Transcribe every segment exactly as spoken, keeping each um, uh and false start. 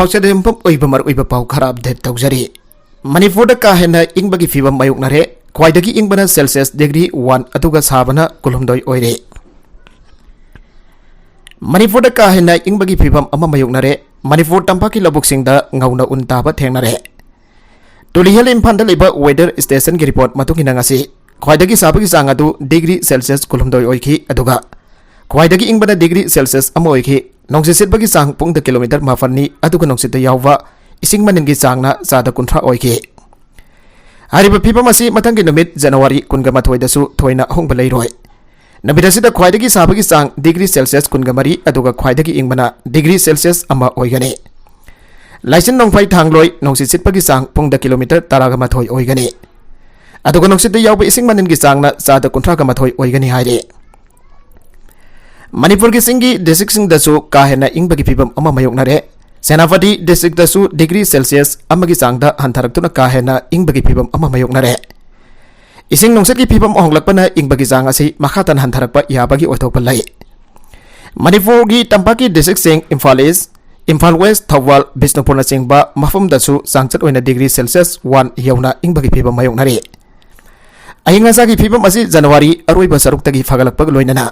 ꯄꯥꯎꯆꯦꯗ ꯌꯨꯝꯐꯝ ꯑꯣꯏꯕ ꯃꯔꯨꯑꯣꯏꯕ ꯄꯥꯎ ꯈꯔ ꯑꯞꯗꯦꯠ ꯇꯧꯖꯔꯤ꯫ ꯃꯅꯤꯄꯨꯔꯗ ꯀꯥ ꯍꯦꯟꯅ ꯏꯪꯕꯒꯤ ꯐꯤꯕꯝ ꯃꯥꯌꯣꯛꯅꯔꯦ꯫ ꯈ꯭ꯋꯥꯏꯗꯒꯤ ꯏꯪꯕꯅ ꯁꯦꯜꯁꯤꯌꯁ ꯗꯤꯒ꯭ꯔꯤ ꯋꯥꯟ, ꯑꯗꯨꯒ ꯁꯥꯕꯅ ꯀꯨꯟꯍꯨꯝꯗꯣꯏ ꯑꯣꯏꯔꯦ꯫ ꯃꯅꯤꯄꯨꯔꯗ ꯀꯥ ꯍꯦꯟꯅ ꯏꯪꯕꯒꯤ ꯐꯤꯕꯝ ꯑꯃ ꯃꯥꯌꯣꯛꯅꯔꯦ꯫ ꯃꯅꯤꯄꯨꯔ ꯇꯝꯄꯥꯛꯀꯤ ꯂꯧꯕꯨꯛꯁꯤꯡꯗ ꯉꯧꯅ ꯎꯟ ꯇꯥꯕ ꯊꯦꯡꯅꯔꯦ꯫ ꯇꯨꯂꯤ ꯍꯤꯜ ꯏꯝꯐꯥꯜꯗ ꯂꯩꯕ ꯋꯦꯗꯔ ꯁ꯭ꯇꯦꯁꯟꯒꯤ ꯔꯤꯄꯣꯔꯠ ꯃꯇꯨꯡ ꯏꯟꯅ ꯉꯁꯤ ꯈ꯭ꯋꯥꯏꯗꯒꯤ ꯁꯥꯕꯒꯤ ꯆꯥꯡ ꯑꯗꯨ ꯗꯤꯒ꯭ꯔꯤ ꯁꯦꯜꯁꯤꯌꯁ ꯀꯨꯟꯍꯨꯝꯗꯣꯏ ꯑꯣꯏꯈꯤ, ꯑꯗꯨꯒ ꯈ꯭ꯋꯥꯏꯗꯒꯤ ꯏꯪꯕꯅ ꯗꯤꯒ꯭ꯔꯤ ꯁꯦꯜꯁꯤꯌꯁ ꯑꯃ ꯑꯣꯏꯈꯤ꯫ ꯅꯣꯡꯁꯤꯠ ꯁꯤꯠꯄꯒꯤ ꯆꯥꯡ ꯄꯨꯡꯗ ꯀꯤꯂꯣꯃꯤꯇꯔ ꯃꯥꯄꯟꯅꯤ, ꯑꯗꯨꯒ ꯅꯣꯡꯁꯤꯠꯇ ꯌꯥꯎꯕ ꯏꯁꯤꯡ ꯃꯅꯤꯟꯒꯤ ꯆꯥꯡꯅ ꯆꯥꯗ ꯀꯨꯟꯊ꯭ꯔꯥ ꯑꯣꯏꯈꯤ꯫ ꯍꯥꯏꯔꯤꯕ ꯐꯤꯕꯝ ꯑꯁꯤ ꯃꯊꯪꯒꯤ ꯅꯨꯃꯤꯠ ꯖꯅꯋꯥꯔꯤ ꯀꯨꯟꯒ ꯃꯥꯊꯣꯏꯗꯁꯨ ꯊꯣꯏꯅ ꯑꯍꯣꯡꯕ ꯂꯩꯔꯣꯏ꯫ ꯅꯨꯃꯤꯠ ꯑꯁꯤꯗ ꯈ꯭ꯋꯥꯏꯗꯒꯤ ꯁꯥꯕꯒꯤ ꯆꯥꯡ ꯗꯤꯒ꯭ꯔꯤ ꯁꯦꯜꯁꯤꯌꯁ ꯀꯨꯟꯒ ꯃꯔꯤ, ꯑꯗꯨꯒ ꯈ꯭ꯋꯥꯏꯗꯒꯤ ꯏꯪꯕꯅ ꯗꯤꯒ꯭ꯔꯤ ꯁꯦꯜꯁꯤꯌꯁ ꯑꯃ ꯑꯣꯏꯒꯅꯤ꯫ ꯂꯥꯏꯁꯤꯟ ꯅꯣꯡꯐꯩ ꯊꯥꯡꯂꯣꯏ ꯅꯣꯡꯁꯤꯠ ꯁꯤꯠꯄꯒꯤ ꯆꯥꯡ ꯄꯨꯡꯗ ꯀꯤꯂꯣꯃꯤꯇꯔ ꯇꯔꯥꯒ ꯃꯥꯊꯣꯏ ꯑꯣꯏꯒꯅꯤ, ꯑꯗꯨꯒ ꯅꯨꯡꯁꯤꯠꯇ ꯌꯥꯎꯕ ꯏꯁꯤꯡ ꯃꯅꯤꯟꯒꯤ ꯆꯥꯡꯅ ꯆꯥꯗ ꯀꯨꯟꯊ꯭ꯔꯥꯒ ꯃꯥꯊꯣꯏ ꯑꯣꯏꯒꯅꯤ ꯍꯥꯏꯔꯤ꯫ ꯃꯅꯤꯄꯨꯔꯒꯤ ꯆꯤꯡꯒꯤ ꯗꯤꯁꯇ꯭ꯔꯤꯛꯁꯤꯡꯗꯁꯨ ꯀꯥ ꯍꯦꯟꯅ ꯏꯪꯕꯒꯤ ꯐꯤꯕꯝ ꯑꯃ ꯃꯥꯌꯣꯛꯅꯔꯦ꯫ ꯁꯦꯅꯥꯄꯇꯤ ꯗꯤꯁꯇ꯭ꯔꯤꯛꯇꯁꯨ ꯗꯤꯒ꯭ꯔꯤ ꯁꯦꯜꯁꯤꯌꯁ ꯑꯃꯒꯤ ꯆꯥꯡꯗ ꯍꯟꯊꯔꯛꯇꯨꯅ ꯀꯥ ꯍꯦꯟꯅ ꯏꯪꯕꯒꯤ ꯐꯤꯕꯝ ꯑꯃ ꯃꯥꯌꯣꯛꯅꯔꯦ꯫ ꯏꯁꯤꯡ ꯅꯨꯡꯁꯤꯠꯀꯤ ꯐꯤꯕꯝ ꯍꯣꯡꯂꯛꯄꯅ ꯏꯪꯕꯒꯤ ꯆꯥꯡ ꯑꯁꯤ ꯃꯈꯥ ꯇꯥꯅ ꯍꯟꯊꯔꯛꯄ ꯌꯥꯕꯒꯤ ꯑꯣꯏꯊꯣꯛꯄ ꯂꯩ꯫ ꯃꯅꯤꯄꯨꯔꯒꯤ ꯇꯝꯄꯥꯛꯀꯤ ꯗꯤꯁꯇ꯭ꯔꯤꯛꯁꯤꯡ ꯏꯝꯐꯥꯜ ꯏꯁ, ꯏꯝꯐꯥꯜ ꯋꯦꯁ, ꯊꯧꯕꯥꯜ, ꯕꯤꯁꯅꯨꯄꯨꯔꯅꯆꯤꯡꯕ ꯃꯐꯝꯗꯁꯨ ꯆꯥꯡꯆꯠ ꯑꯣꯏꯅ ꯗꯤꯒ꯭ꯔꯤ ꯁꯦꯜꯁꯤꯌꯁ ꯋꯥꯟ ꯌꯧꯅ ꯏꯪꯕꯒꯤ ꯐꯤꯕꯝ ꯃꯥꯌꯣꯛꯅꯔꯤ꯫ ꯑꯏꯪ ꯑꯁꯥꯒꯤ ꯐꯤꯕꯝ ꯑꯁꯤ ꯖꯅꯋꯥꯔꯤ ꯑꯔꯣꯏꯕ ꯁꯔꯨꯛꯇꯒꯤ ꯐꯒꯠꯂꯛꯄꯒ ꯂꯣꯏꯅꯅ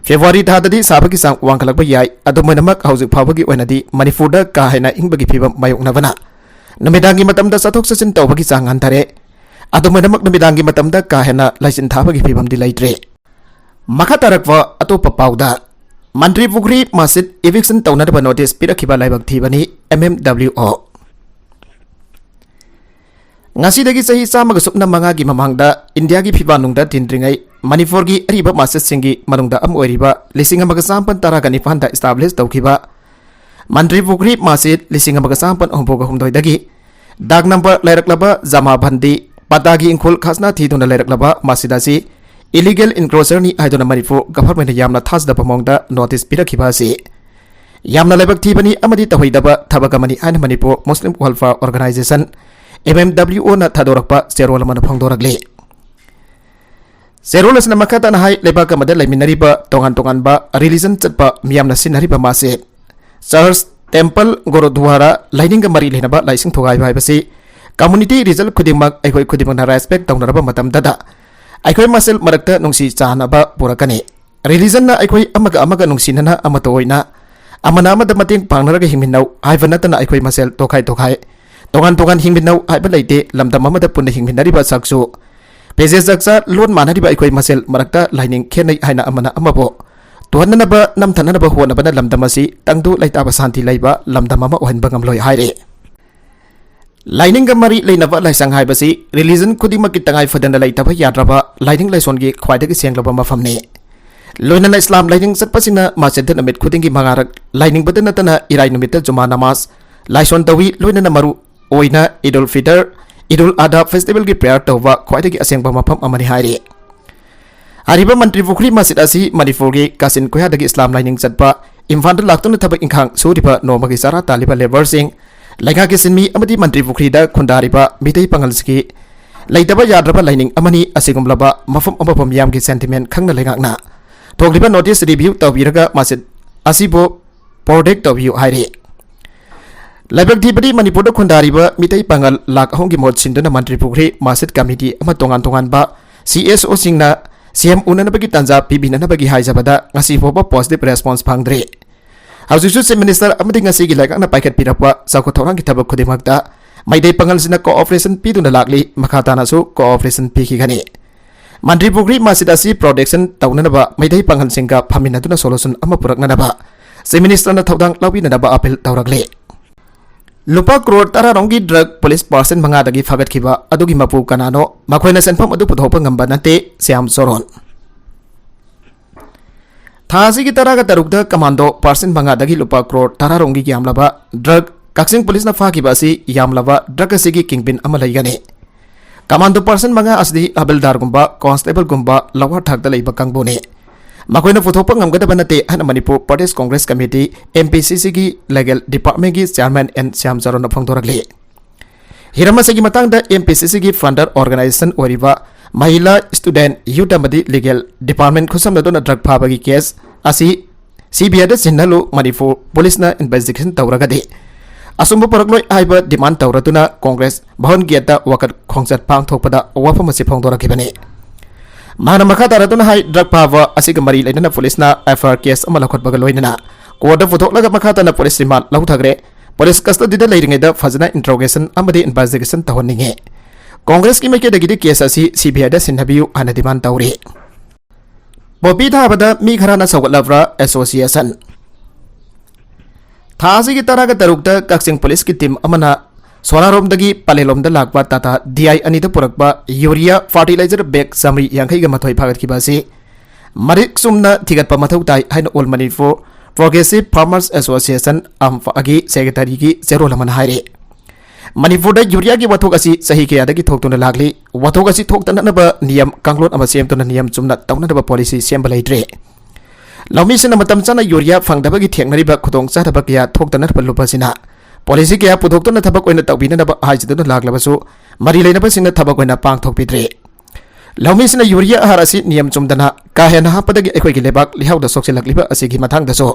ꯐꯦꯕ꯭ꯔꯨꯋꯥꯔꯤ ꯊꯥꯗꯗꯤ ꯁꯥꯕꯒꯤ ꯆꯥꯡ ꯋꯥꯡꯈꯠꯂꯛꯄ ꯌꯥꯏ꯫ ꯑꯗꯨꯝ ꯑꯣꯏꯅꯃꯛ, ꯍꯧꯖꯤꯛ ꯐꯥꯎꯕꯒꯤ ꯑꯣꯏꯅꯗꯤ ꯃꯅꯤꯄꯨꯔꯗ ꯀꯥ ꯍꯦꯟꯅ ꯏꯪꯕꯒꯤ ꯐꯤꯕꯝ ꯃꯥꯌꯣꯛꯅꯕꯅ ꯅꯨꯃꯤꯗꯥꯡꯒꯤ ꯃꯇꯝꯗ ꯆꯠꯊꯣꯛ ꯆꯠꯁꯤꯟ ꯇꯧꯕꯒꯤ ꯆꯥꯡ ꯍꯟꯊꯔꯦ꯫ ꯑꯗꯨꯝ ꯑꯣꯏꯅꯃꯛ, ꯅꯨꯃꯤꯗꯥꯡꯒꯤ ꯃꯇꯝꯗ ꯀꯥ ꯍꯦꯟꯅ ꯂꯥꯏꯁꯤꯟ ꯊꯥꯕꯒꯤ ꯐꯤꯕꯝꯗꯤ ꯂꯩꯇ꯭ꯔꯦ꯫ ꯃꯈꯥ ꯇꯥꯔꯛꯄ ꯑꯇꯣꯞꯄ ꯄꯥꯎꯗ, ꯃꯟꯇ꯭ꯔꯤ ꯄꯨꯈ꯭ꯔꯤ ꯃꯁꯖꯤꯗ ꯏꯚꯤꯛꯁꯟ ꯇꯧꯅꯅꯕ ꯅꯣꯇꯤꯁ ꯄꯤꯔꯛꯈꯤꯕ ꯂꯥꯏꯕꯛ ꯊꯤꯕꯅꯤ, ꯑꯦꯝ ꯑꯦꯝ ꯗꯕ꯭ꯂꯤꯎ ꯑꯣ꯫ ꯉꯁꯤꯗꯒꯤ ꯆꯍꯤ ꯆꯥꯝꯃꯒ ꯁꯨꯞꯅ ꯃꯉꯥꯒꯤ ꯃꯃꯥꯡꯗ ꯏꯟꯗꯤꯌꯥꯒꯤ ꯐꯤꯕꯥꯟꯅꯨꯡꯗ ꯇꯤꯟꯗ꯭ꯔꯤꯉꯩ ꯃꯅꯤꯄꯨꯔꯒꯤ ꯑꯔꯤꯕ ꯃꯁꯖꯤꯗꯁꯤꯡꯒꯤ ꯃꯅꯨꯡꯗ ꯑꯃ ꯑꯣꯏꯔꯤꯕ ꯂꯤꯁꯤꯡ ꯑꯃꯒ ꯆꯥꯃꯥꯄꯟ ꯇꯔꯥꯒ ꯅꯤꯄꯥꯟꯗ ꯏꯁꯇꯥꯕ꯭ꯂꯤꯁ ꯇꯧꯈꯤꯕ ꯃꯟꯇ꯭ꯔꯤ ꯄꯨꯈ꯭ꯔꯤ ꯃꯁꯖꯤꯗ ꯂꯤꯁꯤꯡ ꯑꯃꯒ ꯆꯥꯃꯥꯄꯟ ꯍꯨꯝꯐꯨꯒ ꯍꯨꯝꯗꯣꯏꯗꯒꯤ ꯗꯥꯛ ꯅꯝꯕꯔ ꯂꯩꯔꯛꯂꯕ ꯖꯃꯥꯕꯟꯗꯤ ꯄꯇꯥꯒꯤ ꯏꯪꯈꯣꯜ ꯈꯖꯅꯥ ꯊꯤꯗꯨꯅ ꯂꯩꯔꯛꯂꯕ ꯃꯁꯖꯤꯗ ꯑꯁꯤ ꯏꯂꯤꯒꯦꯜ ꯏꯟꯀ꯭ꯔꯣꯆꯔꯅꯤ ꯍꯥꯏꯗꯨꯅ ꯃꯅꯤꯄꯨꯔ ꯒꯚꯔꯟꯃꯦꯟꯠꯅ ꯌꯥꯝꯅ ꯊꯥꯖꯗꯕ ꯃꯑꯣꯡꯗ ꯅꯣꯇꯤꯁ ꯄꯤꯔꯛꯈꯤꯕ ꯑꯁꯤ ꯌꯥꯝꯅ ꯂꯥꯏꯕꯛ ꯊꯤꯕꯅꯤ ꯑꯃꯗꯤ ꯇꯧꯍꯩꯗꯕ ꯊꯕꯛ ꯑꯃꯅꯤ ꯍꯥꯏꯅ Manipur Muslim welfare organisation, M M W ꯑꯣꯅ ꯊꯥꯗꯣꯔꯛꯄ ꯆꯦꯔꯣꯜ ꯑꯃꯅ ꯐꯣꯡꯗꯣꯔꯛꯂꯤ꯫ ꯆꯦꯔꯣꯜ ꯑꯁꯤꯅ ꯃꯈꯥ ꯇꯥꯅ ꯍꯥꯏ, ꯂꯩꯕꯥꯛ ꯑꯃꯗ ꯂꯩꯃꯤꯟꯅꯔꯤꯕ ꯇꯣꯉꯥꯟ ꯇꯣꯉꯥꯟꯕ ꯔꯤꯂꯤꯖꯟ ꯆꯠꯄ ꯃꯤꯌꯥꯝꯅ ꯁꯤꯖꯤꯟꯅꯔꯤꯕ ꯃꯁꯖꯤꯗ, ꯆꯔꯆ, ꯇꯦꯝꯄꯜ, ꯒꯨꯔꯨꯗ꯭ꯋꯥꯔꯥ, ꯂꯥꯏꯅꯤꯡꯒ ꯃꯔꯤ ꯂꯩꯅꯕ ꯂꯥꯏꯁꯪ ꯊꯨꯒꯥꯏꯕ ꯍꯥꯏꯕꯁꯤ community result ꯈꯨꯗꯤꯡꯃꯛ ꯑꯩꯈꯣꯏ ꯈꯨꯗꯤꯡꯃꯛꯅ respect ꯇꯧꯅꯔꯕ ꯃꯇꯝꯗꯗ ꯑꯩꯈꯣꯏ ꯃꯁꯦꯜ ꯃꯔꯛꯇ ꯅꯨꯡꯁꯤ ꯆꯥꯟꯅꯕ ꯄꯨꯔꯛꯀꯅꯤ꯫ Religion ꯅ ꯑꯩꯈꯣꯏ ꯑꯃꯒ ꯑꯃꯒ ꯅꯨꯡꯁꯤꯅꯅ ꯑꯃꯠꯇ ꯑꯣꯏꯅ, ꯑꯃꯅ ꯑꯃꯗ ꯃꯇꯦꯡ ꯄꯥꯡꯅꯔꯒ ꯍꯤꯡꯃꯤꯟꯅꯧ ꯍꯥꯏꯕ ꯅꯠꯇꯅ ꯑꯩꯈꯣꯏ ꯃꯁꯦꯜ ꯇꯣꯈꯥꯏ ꯇꯣꯈꯥꯏ, ꯇꯣꯉꯥꯟ ꯇꯣꯉꯥꯟ ꯍꯤꯡꯃꯤꯟꯅꯧ ꯍꯥꯏꯕ ꯂꯩꯇꯦ꯫ ꯂꯝꯗꯝ ꯑꯃꯗ ꯄꯨꯟꯅ ꯍꯤꯡꯃꯤꯟꯅꯔꯤꯕ ꯁꯛꯁꯨ ꯄꯦꯖꯦ ꯆꯥꯛꯆꯥ ꯂꯣꯟ ꯃꯥꯟꯅꯔꯤꯕ ꯑꯩꯈꯣꯏ ꯃꯁꯦꯜ ꯃꯔꯛꯇ ꯂꯥꯏꯅꯤꯡ ꯈꯦꯠꯅꯩ ꯍꯥꯏꯅ ꯑꯃꯅ ꯑꯃꯕꯨ ꯇꯨꯍꯟꯅꯅꯕ, ꯅꯝꯊꯅꯅꯕ ꯍꯣꯠꯅꯕꯅ ꯂꯝꯗꯝ ꯑꯁꯤ ꯇꯪꯗꯨ ꯂꯩꯇꯥꯕ ꯁꯥꯟꯇꯤ ꯂꯩꯕ ꯂꯝꯗꯝ ꯑꯃ ꯑꯣꯏꯍꯟꯕ ꯉꯝꯂꯣꯏ ꯍꯥꯏꯔꯤ꯫ ꯂꯥꯏꯅꯤꯡꯒ ꯃꯔꯤ ꯂꯩꯅꯕ ꯂꯥꯏꯁꯪ ꯍꯥꯏꯕꯁꯤ religion ꯈꯨꯗꯤꯡꯃꯛꯀꯤ ꯇꯉꯥꯏ ꯐꯗꯅ ꯂꯩꯇꯕ ꯌꯥꯗ꯭ꯔꯕ ꯂꯥꯏꯅꯤꯡ ꯂꯥꯏꯁꯣꯟꯒꯤ ꯈ꯭ꯋꯥꯏꯗꯒꯤ ꯁꯦꯡꯂꯕ ꯃꯐꯝꯅꯤ꯫ ꯂꯣꯏꯅꯅ ꯏꯁꯂꯥꯝ ꯂꯥꯏꯅꯤꯡ ꯆꯠꯄꯁꯤꯡꯅ ꯃꯁꯖꯤꯗ ꯅꯨꯃꯤꯠ ꯈꯨꯗꯤꯡꯒꯤ ꯃꯉꯥꯔꯛ ꯂꯥꯏꯅꯤꯡꯕꯗ ꯅꯠꯇꯅ ꯏꯔꯥꯏ ꯅꯨꯃꯤꯠꯇ ꯖꯨꯃꯥ ꯅꯃꯥꯖ ꯂꯥꯏꯁꯣꯟ ꯇꯧꯏ꯫ ꯂꯣꯏꯅꯅ ꯃꯔꯨ ꯑꯣꯏꯅ ꯏꯗꯨꯜ ꯐꯤꯇꯔ, ꯏꯗꯨꯜ ꯑꯗꯥ festival ꯒꯤ prayer ꯇꯧꯕ ꯈ꯭ꯋꯥꯏꯗꯒꯤ ꯑꯁꯦꯡꯕ ꯃꯐꯝ ꯑꯃꯅꯤ ꯍꯥꯏꯔꯤ꯫ ꯍꯥꯏꯔꯤꯕ ꯃꯟꯇ꯭ꯔꯤ ꯄꯨꯈ꯭ꯔꯤ ꯃꯁꯖꯤꯗ ꯑꯁꯤ ꯃꯅꯤꯄꯨꯔꯒꯤ ꯀꯥꯆꯤꯟ ꯀꯣꯌꯥꯗꯒꯤ ꯏꯁꯂꯥꯝ ꯂꯥꯏꯅꯤꯡ ꯆꯠꯄ, ꯏꯝꯐꯥꯜꯗ ꯂꯥꯛꯇꯨꯅ ꯊꯕꯛ ꯏꯪꯈꯥꯡ ꯁꯨꯔꯤꯕ, ꯅꯣꯡꯃꯒꯤ ꯆꯔꯥ ꯇꯥꯜꯂꯤꯕ labour ꯁꯤꯡ, ꯂꯩꯉꯥꯛꯀꯤ ꯁꯤꯟꯃꯤ ꯑꯃꯗꯤ ꯃꯟꯇ꯭ꯔꯤ ꯄꯨꯈ꯭ꯔꯤꯗ ꯈꯨꯟꯗꯥꯔꯤꯕ ꯃꯤꯇꯩ ꯄꯥꯉꯜꯁꯤꯒꯤ ꯂꯩꯇꯕ ꯌꯥꯗ꯭ꯔꯕ ꯂꯥꯏꯅꯤꯡ ꯑꯃꯅꯤ꯫ ꯑꯁꯤꯒꯨꯝꯂꯕ ꯃꯐꯝ ꯑꯃꯕꯨ ꯃꯤꯌꯥꯝꯒꯤ sentiment ꯈꯪꯅ ꯂꯩꯉꯥꯛꯅ ꯊꯣꯛꯂꯤꯕ notice review ꯇꯧꯕꯤꯔꯒ ꯃꯁꯖꯤꯗ ꯑꯁꯤꯕꯨ protect ꯇꯧꯕꯤꯌꯨ ꯍꯥꯏꯔꯤ꯫ ꯂꯥꯏꯕꯛ ꯊꯤꯕꯗꯤ ꯃꯅꯤꯄꯨꯔꯗ ꯈꯨꯟꯗꯥꯔꯤꯕ ꯃꯤꯇꯩ ꯄꯥꯉꯜ ꯂꯥꯈ ꯑꯍꯨꯝꯒꯤ ꯃꯍꯨꯠ ꯁꯤꯟꯗꯨꯅ ꯃꯟꯇ꯭ꯔꯤ ꯄꯨꯈ꯭ꯔꯤ ꯃꯁꯖꯤꯗ committee ꯑꯃ ꯇꯣꯉꯥꯟ ꯇꯣꯉꯥꯟꯕ C S O ꯁꯤꯡꯅ C M ꯎꯅꯅꯕꯒꯤ ꯇꯥꯟꯖꯥ ꯄꯤꯕꯤꯅꯅꯕꯒꯤ ꯍꯥꯏꯖꯕꯗ ꯉꯁꯤ ꯐꯥꯎꯕ positive response ꯐꯪꯗ꯭ꯔꯤ꯫ ꯍꯧꯖꯤꯛꯁꯨ Chief Minister ꯑꯃꯗꯤ ꯉꯁꯤꯒꯤ ꯂꯩꯉꯥꯛꯅ ꯄꯥꯏꯈꯠꯄꯤꯔꯛꯄ ꯆꯥꯎꯈꯠ ꯊꯧꯔꯥꯡꯒꯤ ꯊꯕꯛ ꯈꯨꯗꯤꯡꯃꯛꯇ ꯃꯩꯇꯩ ꯄꯥꯉꯜꯁꯤꯡꯅ cooperation ꯄꯤꯗꯨꯅ ꯂꯥꯛꯂꯤ, ꯃꯈꯥ ꯇꯥꯅꯁꯨ cooperation ꯄꯤꯈꯤꯒꯅꯤ꯫ ꯃꯟꯇ꯭ꯔꯤ ꯄꯨꯈ꯭ꯔꯤ ꯃꯁꯖꯤꯗ ꯑꯁꯤ protection ꯇꯧꯅꯅꯕ ꯃꯩꯇꯩ ꯄꯥꯉꯜꯁꯤꯡꯒ ꯐꯝꯃꯤꯟꯅꯗꯨꯅ solution ꯑꯃ ꯄꯨꯔꯛꯅꯅꯕ Chief Minister ꯅ ꯊꯧꯗꯥꯡ ꯂꯧꯕꯤꯅꯅꯕ appeal ꯇꯧꯔꯛꯂꯤ꯫ ꯂꯨꯄꯥ ꯀ꯭ꯔꯣꯔ ꯇꯔꯥ ꯔꯣꯝꯒꯤ drug police percent ꯃꯉꯥꯗꯒꯤ ꯐꯒꯠꯈꯤꯕ ꯑꯗꯨꯒꯤ ꯃꯄꯨ ꯀꯅꯥꯅꯣ? ꯃꯈꯣꯏꯅ ꯁꯦꯟꯐꯝ ꯑꯗꯨ ꯄꯨꯊꯣꯛꯄ ꯉꯝꯕ ꯅꯠꯇꯦ, ꯁ꯭ꯌꯥꯝ ꯆꯣꯔꯣꯟ꯫ ꯊꯥ ꯑꯁꯤꯒꯤ ꯇꯔꯥꯒ ꯇꯔꯨꯛꯇ commando percent ꯃꯉꯥꯗꯒꯤ ꯂꯨꯄꯥ ꯀ꯭ꯔꯣꯔ ꯇꯔꯥ ꯔꯣꯝꯒꯤ ꯌꯥꯝꯂꯕ drug, ꯀꯛꯆꯤꯡ police ꯅ ꯐꯥꯈꯤꯕ ꯑꯁꯤ ꯌꯥꯝꯂꯕ drug ꯑꯁꯤꯒꯤ kingpin ꯑꯃ ꯂꯩꯒꯅꯤ꯫ Commando percent ꯃꯉꯥ ꯑꯁꯤꯗꯤ ꯍꯕꯤꯜꯗꯥꯔꯒꯨꯝꯕ, constableꯒꯨꯝꯕ lower ꯊꯥꯛꯇ ꯂꯩꯕ ꯀꯥꯡꯕꯨꯅꯤ꯫ ꯃꯈꯣꯏꯅ ꯄꯨꯊꯣꯛꯄ ꯉꯝꯒꯗꯕ ꯅꯠꯇꯦ ꯍꯥꯏꯅ Manipur Pradesh Congress committee, M P C C ꯒꯤ legal department ꯒꯤ chairman N ꯁ꯭ꯌꯥꯝ ꯆꯔꯟꯅ ꯐꯣꯡꯗꯣꯔꯛꯂꯤ꯫ ꯍꯤꯔꯝ ꯑꯁꯤꯒꯤ ꯃꯇꯥꯡꯗ M P C C ꯒꯤ founder organization ꯑꯣꯏꯔꯤꯕ Mahila Student Youth ꯑꯃꯗꯤ legal department ꯈꯨꯠꯁꯝꯅꯗꯨꯅ drug ꯐꯥꯕꯒꯤ case ꯑꯁꯤ ꯁꯤ ꯕꯤ ꯑꯥꯏꯗ ꯁꯤꯟꯍꯜꯂꯨ, ꯃꯅꯤꯄꯨꯔ ꯄꯨꯂꯤꯁꯅ ꯏꯟꯚꯦꯁꯇꯤꯒꯦꯁꯟ ꯇꯧꯔꯒꯗꯤ ꯑꯁꯨꯝꯕ ꯄꯨꯔꯛꯂꯣꯏ ꯍꯥꯏꯕ ꯗꯤꯃꯥꯟ ꯇꯧꯔꯗꯨꯅ ꯀꯣꯡꯒ꯭ꯔꯦꯁ ꯚꯋꯟ ꯒꯦꯠꯇ ꯋꯥꯀꯠ ꯈꯣꯡꯆꯠ ꯄꯥꯡꯊꯣꯛꯄꯗ ꯋꯥꯐꯝ ꯑꯁꯤ ꯐꯣꯡꯗꯣꯔꯛꯈꯤꯕꯅꯤ꯫ ꯃꯍꯥꯛꯅ ꯃꯈꯥ ꯇꯥꯔꯗꯨꯅ ꯍꯥꯏ, ꯗ꯭ꯔꯒ ꯐꯥꯕ ꯑꯁꯤꯒ ꯃꯔꯤ ꯂꯩꯅꯅ ꯄꯨꯂꯤꯁꯅ ꯑꯦꯐ ꯑꯥꯏ ꯑꯥꯔ ꯀꯦꯁ ꯑꯃ ꯂꯧꯈꯠꯄꯒ ꯂꯣꯏꯅꯅ ꯀꯣꯔꯠꯇ ꯄꯨꯊꯣꯛꯂꯒ ꯃꯈꯥ ꯇꯥꯅ ꯄꯨꯂꯤꯁ ꯔꯤꯃꯥꯟ ꯂꯧꯊꯈ꯭ꯔꯦ꯫ ꯄꯨꯂꯤꯁ ꯀꯁꯇꯗꯤꯗ ꯂꯩꯔꯤꯉꯩꯗ ꯐꯖꯅ ꯏꯟꯇ꯭ꯔꯣꯒꯦꯁꯟ ꯑꯃꯗꯤ ꯏꯟꯚꯦꯁꯇꯤꯒꯦꯁꯟ ꯇꯧꯍꯟꯅꯤꯡꯉꯤ꯫ ꯀꯣꯡꯒ꯭ꯔꯦꯁꯀꯤ ꯃꯥꯏꯀꯩꯗꯒꯤꯗꯤ ꯀꯦꯁ ꯑꯁꯤ ꯁꯤ ꯕꯤ ꯑꯥꯏꯗ ꯁꯤꯟꯅꯕꯤꯌꯨ ꯍꯥꯏꯅ ꯗꯤꯃꯥꯟ ꯇꯧꯔꯤ꯫ ꯄꯣꯄꯤ ꯊꯥꯕꯗ ꯃꯤ ꯈꯔꯅ ꯁꯧꯒꯠꯂꯕ꯭ꯔꯥ? ꯑꯦꯁꯣꯁꯤꯌꯦꯁꯟ꯫ ꯊꯥ ꯑꯁꯤꯒꯤ ꯇꯔꯥꯒ ꯇꯔꯨꯛꯇ ꯀꯛꯆꯤꯡ ꯄꯨꯂꯤꯁꯀꯤ ꯇꯤꯝ ꯑꯃꯅ ꯁꯣꯔꯥꯔꯣꯝꯗꯒꯤ ꯄꯂꯦꯜꯂꯣꯝꯗ ꯂꯥꯛꯄ ꯇꯥꯇꯥ ꯗꯤ ꯑꯥꯏ ꯑꯅꯤꯗ ꯄꯨꯔꯛꯄ ꯌꯨꯔꯤꯌꯥ ꯐꯔꯇꯤꯂꯥꯏꯖꯔ ꯕꯦꯒ ꯆꯥꯃꯔꯤ ꯌꯥꯡꯈꯩꯒ ꯃꯥꯊꯣꯏ ꯐꯥꯒꯠꯈꯤꯕ ꯑꯁꯤ ꯃꯔꯤꯛ ꯆꯨꯝꯅ ꯊꯤꯒꯠꯄ ꯃꯊꯧ ꯇꯥꯏ ꯍꯥꯏꯅ all Manipur progressive farmers association, ꯑꯝꯐꯥꯒꯤ ꯁꯦꯀ꯭ꯔꯦꯇꯔꯤꯒꯤ ꯆꯦꯔꯣꯜ ꯑꯃꯅ ꯍꯥꯏꯔꯤ꯫ ꯃꯅꯤꯄꯨꯔꯗ ꯌꯨꯔꯤꯌꯥꯒꯤ ꯋꯥꯊꯣꯛ ꯑꯁꯤ ꯆꯍꯤ ꯀꯌꯥꯗꯒꯤ ꯊꯣꯛꯇꯨꯅ ꯂꯥꯛꯂꯤ꯫ ꯋꯥꯊꯣꯛ ꯑꯁꯤ ꯊꯣꯛꯇꯅꯅꯕ ꯅꯤꯌꯝ ꯀꯥꯡꯂꯣꯟ ꯑꯃ ꯁꯦꯝꯗꯨꯅ ꯅꯤꯌꯝ ꯆꯨꯝꯅ ꯇꯧꯅꯅꯕ ꯄꯣꯂꯤꯁꯤ ꯁꯦꯝꯕ ꯂꯩꯇ꯭ꯔꯦ꯫ ꯂꯧꯃꯤꯁꯤꯡꯅ ꯃꯇꯝ ꯆꯥꯅ ꯌꯨꯔꯤꯌꯥ ꯐꯪꯗꯕꯒꯤ ꯊꯦꯡꯅꯔꯤꯕ ꯈꯨꯗꯣꯡꯆꯥꯗꯕ ꯀꯌꯥ ꯊꯣꯛꯇꯅꯕ ꯂꯨꯕ ꯑꯁꯤꯅ ꯄꯣꯂꯤꯁꯤ ꯀꯌꯥ ꯄꯨꯊꯣꯛꯇꯨꯅ ꯊꯕꯛ ꯑꯣꯏꯅ ꯇꯧꯕꯤꯅꯅꯕ ꯍꯥꯏꯖꯗꯨꯅ ꯂꯥꯛꯂꯕꯁꯨ ꯃꯔꯤ ꯂꯩꯅꯕꯁꯤꯡꯅ ꯊꯕꯛ ꯑꯣꯏꯅ ꯄꯥꯡꯊꯣꯛꯄꯤꯗ꯭ꯔꯦ꯫ ꯂꯧꯃꯤꯁꯤꯡꯅ ꯌꯨꯔꯤꯌꯥ ꯑꯍꯥꯔ ꯑꯁꯤ ꯅꯤꯌꯝ ꯆꯨꯝꯗꯅ ꯀꯥ ꯍꯦꯟꯅ ꯍꯥꯞꯄꯗꯒꯤ ꯑꯩꯈꯣꯏꯒꯤ ꯂꯩꯕꯥꯛ ꯂꯩꯍꯥꯎꯗ ꯁꯣꯛꯆꯤꯜꯂꯛꯂꯤꯕ ꯑꯁꯤꯒꯤ ꯃꯇꯥꯡꯗꯁꯨ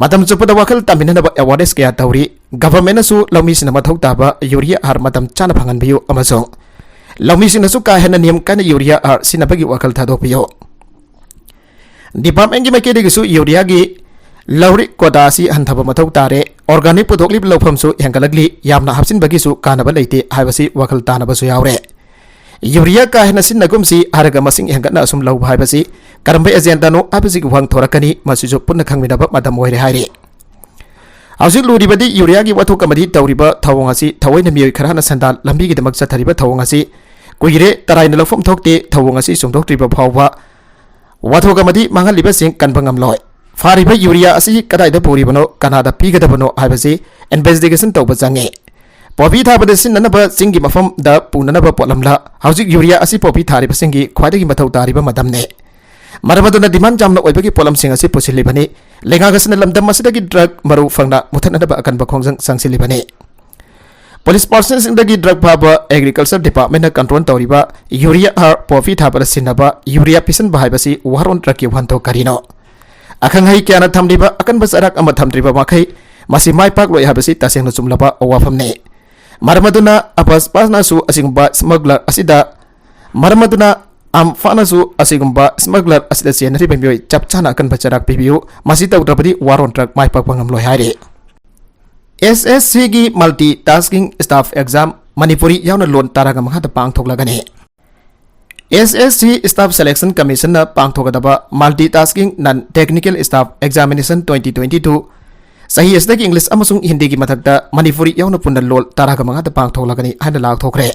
ꯃꯇꯝ ꯆꯨꯞꯄꯗ ꯋꯥꯈꯜ ꯇꯥꯃꯤꯟꯅꯅꯕ ꯑꯦꯋꯥꯔꯅꯦꯁ ꯀꯌꯥ ꯇꯧꯔꯤ꯫ ꯒꯚꯔꯟꯃꯦꯟꯠꯅꯁꯨ ꯂꯧꯃꯤꯁꯤꯡꯅ ꯃꯊꯧ ꯇꯥꯕ ꯌꯨꯔꯤꯌꯥ ꯑꯍꯥꯔ ꯃꯇꯝ ꯆꯥꯅ ꯐꯪꯍꯟꯕꯤꯌꯨ ꯑꯃꯁꯨꯡ ꯂꯧꯃꯤꯁꯤꯡꯅꯁꯨ ꯀꯥ ꯍꯦꯟꯅ ꯅꯤꯌꯝ ꯀꯥꯏꯅ ꯌꯨꯔꯤꯌꯥ ꯑꯍꯥꯔ ꯁꯤꯖꯤꯟꯅꯕꯒꯤ ꯋꯥꯈꯜ ꯊꯥꯗꯣꯛꯄꯤꯌꯨ꯫ ꯗꯤꯄꯥꯔꯠꯃꯦꯟꯠꯀꯤ ꯃꯥꯏꯀꯩꯗꯒꯤꯁꯨ ꯌꯨꯔꯤꯌꯥꯒꯤ ꯂꯧꯔꯤ ꯀꯣꯇꯥ ꯑꯁꯤ ꯍꯟꯊꯕ ꯃꯊꯧ ꯇꯥꯔꯦ꯫ ꯑꯣꯔꯒꯥꯅꯤꯛ ꯄꯨꯊꯣꯛꯂꯤꯕ ꯂꯧꯐꯝꯁꯨ ꯍꯦꯟꯒꯠꯂꯛꯂꯤ, ꯌꯥꯝꯅ ꯍꯥꯞꯆꯤꯟꯕꯒꯤꯁꯨ ꯀꯥꯟꯅꯕ ꯂꯩꯇꯦ ꯍꯥꯏꯕꯁꯤ ꯋꯥꯈꯜ ꯇꯥꯅꯕꯁꯨ ꯌꯥꯎꯔꯦ꯫ ꯌꯨꯔꯤꯌꯥ ꯀꯥ ꯍꯦꯟꯅ ꯁꯤꯖꯤꯟꯅꯒꯨꯝꯁꯤ ꯍꯥꯏꯔꯒ ꯃꯁꯤꯡ ꯍꯦꯟꯒꯠꯅ ꯑꯁꯨꯝ ꯂꯧꯕ ꯍꯥꯏꯕꯁꯤ ꯀꯔꯝꯕ ꯑꯦꯖꯦꯟꯗꯥꯅꯣ ꯍꯥꯏꯕꯁꯤꯒꯤ ꯋꯥꯍꯪ ꯊꯣꯔꯛꯀꯅꯤ, ꯃꯁꯤꯁꯨ ꯄꯨꯟꯅ ꯈꯪꯃꯤꯟꯅꯕ ꯃꯇꯝ ꯑꯣꯏꯔꯦ ꯍꯥꯏꯔꯤ꯫ ꯍꯧꯖꯤꯛ ꯂꯨꯔꯤꯕꯗꯤ ꯌꯨꯔꯤꯌꯥꯒꯤ ꯋꯥꯊꯣꯛ ꯑꯃꯗꯤ ꯇꯧꯔꯤꯕ ꯊꯧꯑꯣꯡ ꯑꯁꯤ ꯊꯑꯣꯏꯅ ꯃꯤꯑꯣꯏ ꯈꯔꯅ ꯁꯦꯟꯗꯥꯟ ꯂꯝꯕꯤꯒꯤꯗꯃꯛ ꯆꯠꯊꯔꯤꯕ ꯊꯧꯑꯣꯡ ꯑꯁꯤ ꯀꯨꯏꯔꯦ, ꯇꯔꯥꯏꯅ ꯂꯧꯐꯝ ꯊꯣꯛꯇꯦ꯫ ꯊꯧꯑꯣꯡ ꯑꯁꯤ ꯆꯨꯝꯊꯣꯛꯇ꯭ꯔꯤꯕ ꯐꯥꯎꯕ ꯋꯥꯊꯣꯛ ꯑꯃꯗꯤ ꯃꯥꯡꯍꯜꯂꯤꯕꯁꯤꯡ ꯀꯟꯕ ꯉꯝꯂꯣꯏ꯫ ꯐꯥꯔꯤꯕ ꯌꯨꯔꯤꯌꯥ ꯑꯁꯤ ꯀꯗꯥꯏꯗ ꯄꯨꯔꯤꯕꯅꯣ, ꯀꯅꯥꯗ ꯄꯤꯒꯗꯕꯅꯣ ꯍꯥꯏꯕꯁꯤ ꯏꯟꯚꯦꯁꯇꯤꯒꯦꯁꯟ ꯇꯧꯕ ꯆꯪꯉꯤ꯫ ꯄꯣꯄꯤ ꯊꯥꯕꯗ ꯁꯤꯖꯤꯟꯅꯅꯕ ꯆꯤꯡꯒꯤ ꯃꯐꯝꯗ ꯄꯨꯅꯅꯕ ꯄꯣꯠꯂꯝꯂ? ꯍꯧꯖꯤꯛ ꯌꯨꯔꯤꯌꯥ ꯑꯁꯤ ꯄꯣꯄꯤ ꯊꯥꯔꯤꯕꯁꯤꯡꯒꯤ ꯈ꯭ꯋꯥꯏꯗꯒꯤ ꯃꯊꯧ ꯇꯥꯔꯤꯕ ꯃꯇꯝꯅꯤ꯫ ꯃꯔꯝ ꯑꯗꯨꯅ ꯗꯤꯃꯥꯟ ꯌꯥꯝꯅ ꯑꯣꯏꯕꯒꯤ ꯄꯣꯠꯂꯝꯁꯤꯡ ꯑꯁꯤ ꯄꯨꯁꯤꯜꯂꯤꯕꯅꯤ꯫ ꯂꯩꯉꯥꯛ ꯑꯁꯤꯅ ꯂꯝꯗꯝ ꯑꯁꯤꯗꯒꯤ ꯗ꯭ꯔꯒ ꯃꯔꯨ ꯐꯪꯅ ꯃꯨꯊꯠꯅꯅꯕ ꯑꯀꯟꯕ ꯈꯣꯡꯖꯪ ꯆꯪꯁꯤꯜꯂꯤꯕꯅꯤ꯫ ꯄꯨꯂꯤꯁ ꯄꯥꯔꯁꯟꯁꯤꯡꯗꯒꯤ ꯗ꯭ꯔꯒ ꯐꯥꯕ, ꯑꯦꯒ꯭ꯔꯤꯀꯜꯆꯔ ꯗꯤꯄꯥꯔꯠꯃꯦꯟꯠꯅ ꯀꯟꯇ꯭ꯔꯣꯜ ꯇꯧꯔꯤꯕ ꯌꯨꯔꯤꯌꯥ ꯍꯥꯔ ꯄꯣꯄꯤ ꯊꯥꯕꯗ ꯁꯤꯖꯤꯟꯅꯕ ꯌꯨꯔꯤꯌꯥ ꯄꯤꯁꯤꯟꯕ ꯍꯥꯏꯕꯁꯤ ꯋꯥꯔꯣꯟ ꯗ꯭ꯔꯒꯀꯤ ꯋꯥꯍꯟꯊꯣꯛ ꯀꯔꯤꯅꯣ? ꯑꯈꯪ ꯑꯍꯩ ꯀꯌꯥꯅ ꯊꯝꯂꯤꯕ ꯑꯀꯟꯕ ꯆꯩꯔꯥꯛ ꯑꯃ ꯊꯝꯗ꯭ꯔꯤꯕ ꯃꯈꯩ ꯃꯁꯤ ꯃꯥꯏ ꯄꯥꯛꯂꯣꯏ ꯍꯥꯏꯕꯁꯤ ꯇꯁꯦꯡꯅ ꯆꯨꯝꯂꯕ ꯋꯥꯐꯝꯅꯤ꯫ ꯃꯔꯝ ꯑꯗꯨꯅ ꯑꯕꯥꯁ ꯄꯥꯁꯅꯥꯁꯨ ꯑꯁꯤꯒꯨꯝꯕ ꯁ꯭ꯃꯒꯂꯔ ꯑꯁꯤꯗ, ꯃꯔꯝ ꯑꯗꯨꯅ ꯑꯝꯐꯥꯅꯁꯨ ꯑꯁꯤꯒꯨꯝꯕ ꯁ꯭ꯃꯒꯂꯔ ꯑꯁꯤꯗ ꯆꯦꯟꯅꯔꯤꯕ ꯃꯤꯑꯣꯏ ꯆꯞ ꯆꯥꯅ ꯑꯀꯟꯕ ꯆꯩꯔꯥꯛ ꯄꯤꯕꯤꯌꯨ, ꯃꯁꯤ ꯇꯧꯗ꯭ꯔꯕꯗꯤ ꯋꯥꯔꯣꯟ ꯇ꯭ꯔꯛ ꯃꯥꯏ ꯄꯥꯛꯄ ꯉꯝꯂꯣꯏ ꯍꯥꯏꯔꯤ꯫ ꯑꯦꯁ ꯑꯦꯁ ꯁꯤꯒꯤ multi tasking staff exam Manipuri ꯌꯥꯎꯅ ꯂꯣꯟ ꯇꯔꯥꯒ ꯃꯉꯥꯗ ꯄꯥꯡꯊꯣꯛꯂꯒꯅꯤ꯫ ꯑꯦꯁ ꯑꯦꯁ ꯁꯤ Staff Selection Commissionꯅ ꯄꯥꯡꯊꯣꯛꯀꯗꯕ multi tasking non technical staff examination twenty twenty two ꯆꯍꯤ ꯑꯁꯤꯗꯒꯤ ꯏꯪꯂꯤꯁ ꯑꯃꯁꯨꯡ ꯍꯤꯟꯗꯤꯒꯤ ꯃꯊꯛꯇ ꯃꯅꯤꯄꯨꯔꯤ ꯌꯥꯎꯅ ꯄꯨꯟꯅ ꯂꯣꯜ ꯇꯔꯥꯒ ꯃꯉꯥꯗ ꯄꯥꯡꯊꯣꯛꯂꯒꯅꯤ ꯍꯥꯏꯅ ꯂꯥꯎꯊꯣꯛꯈ꯭ꯔꯦ꯫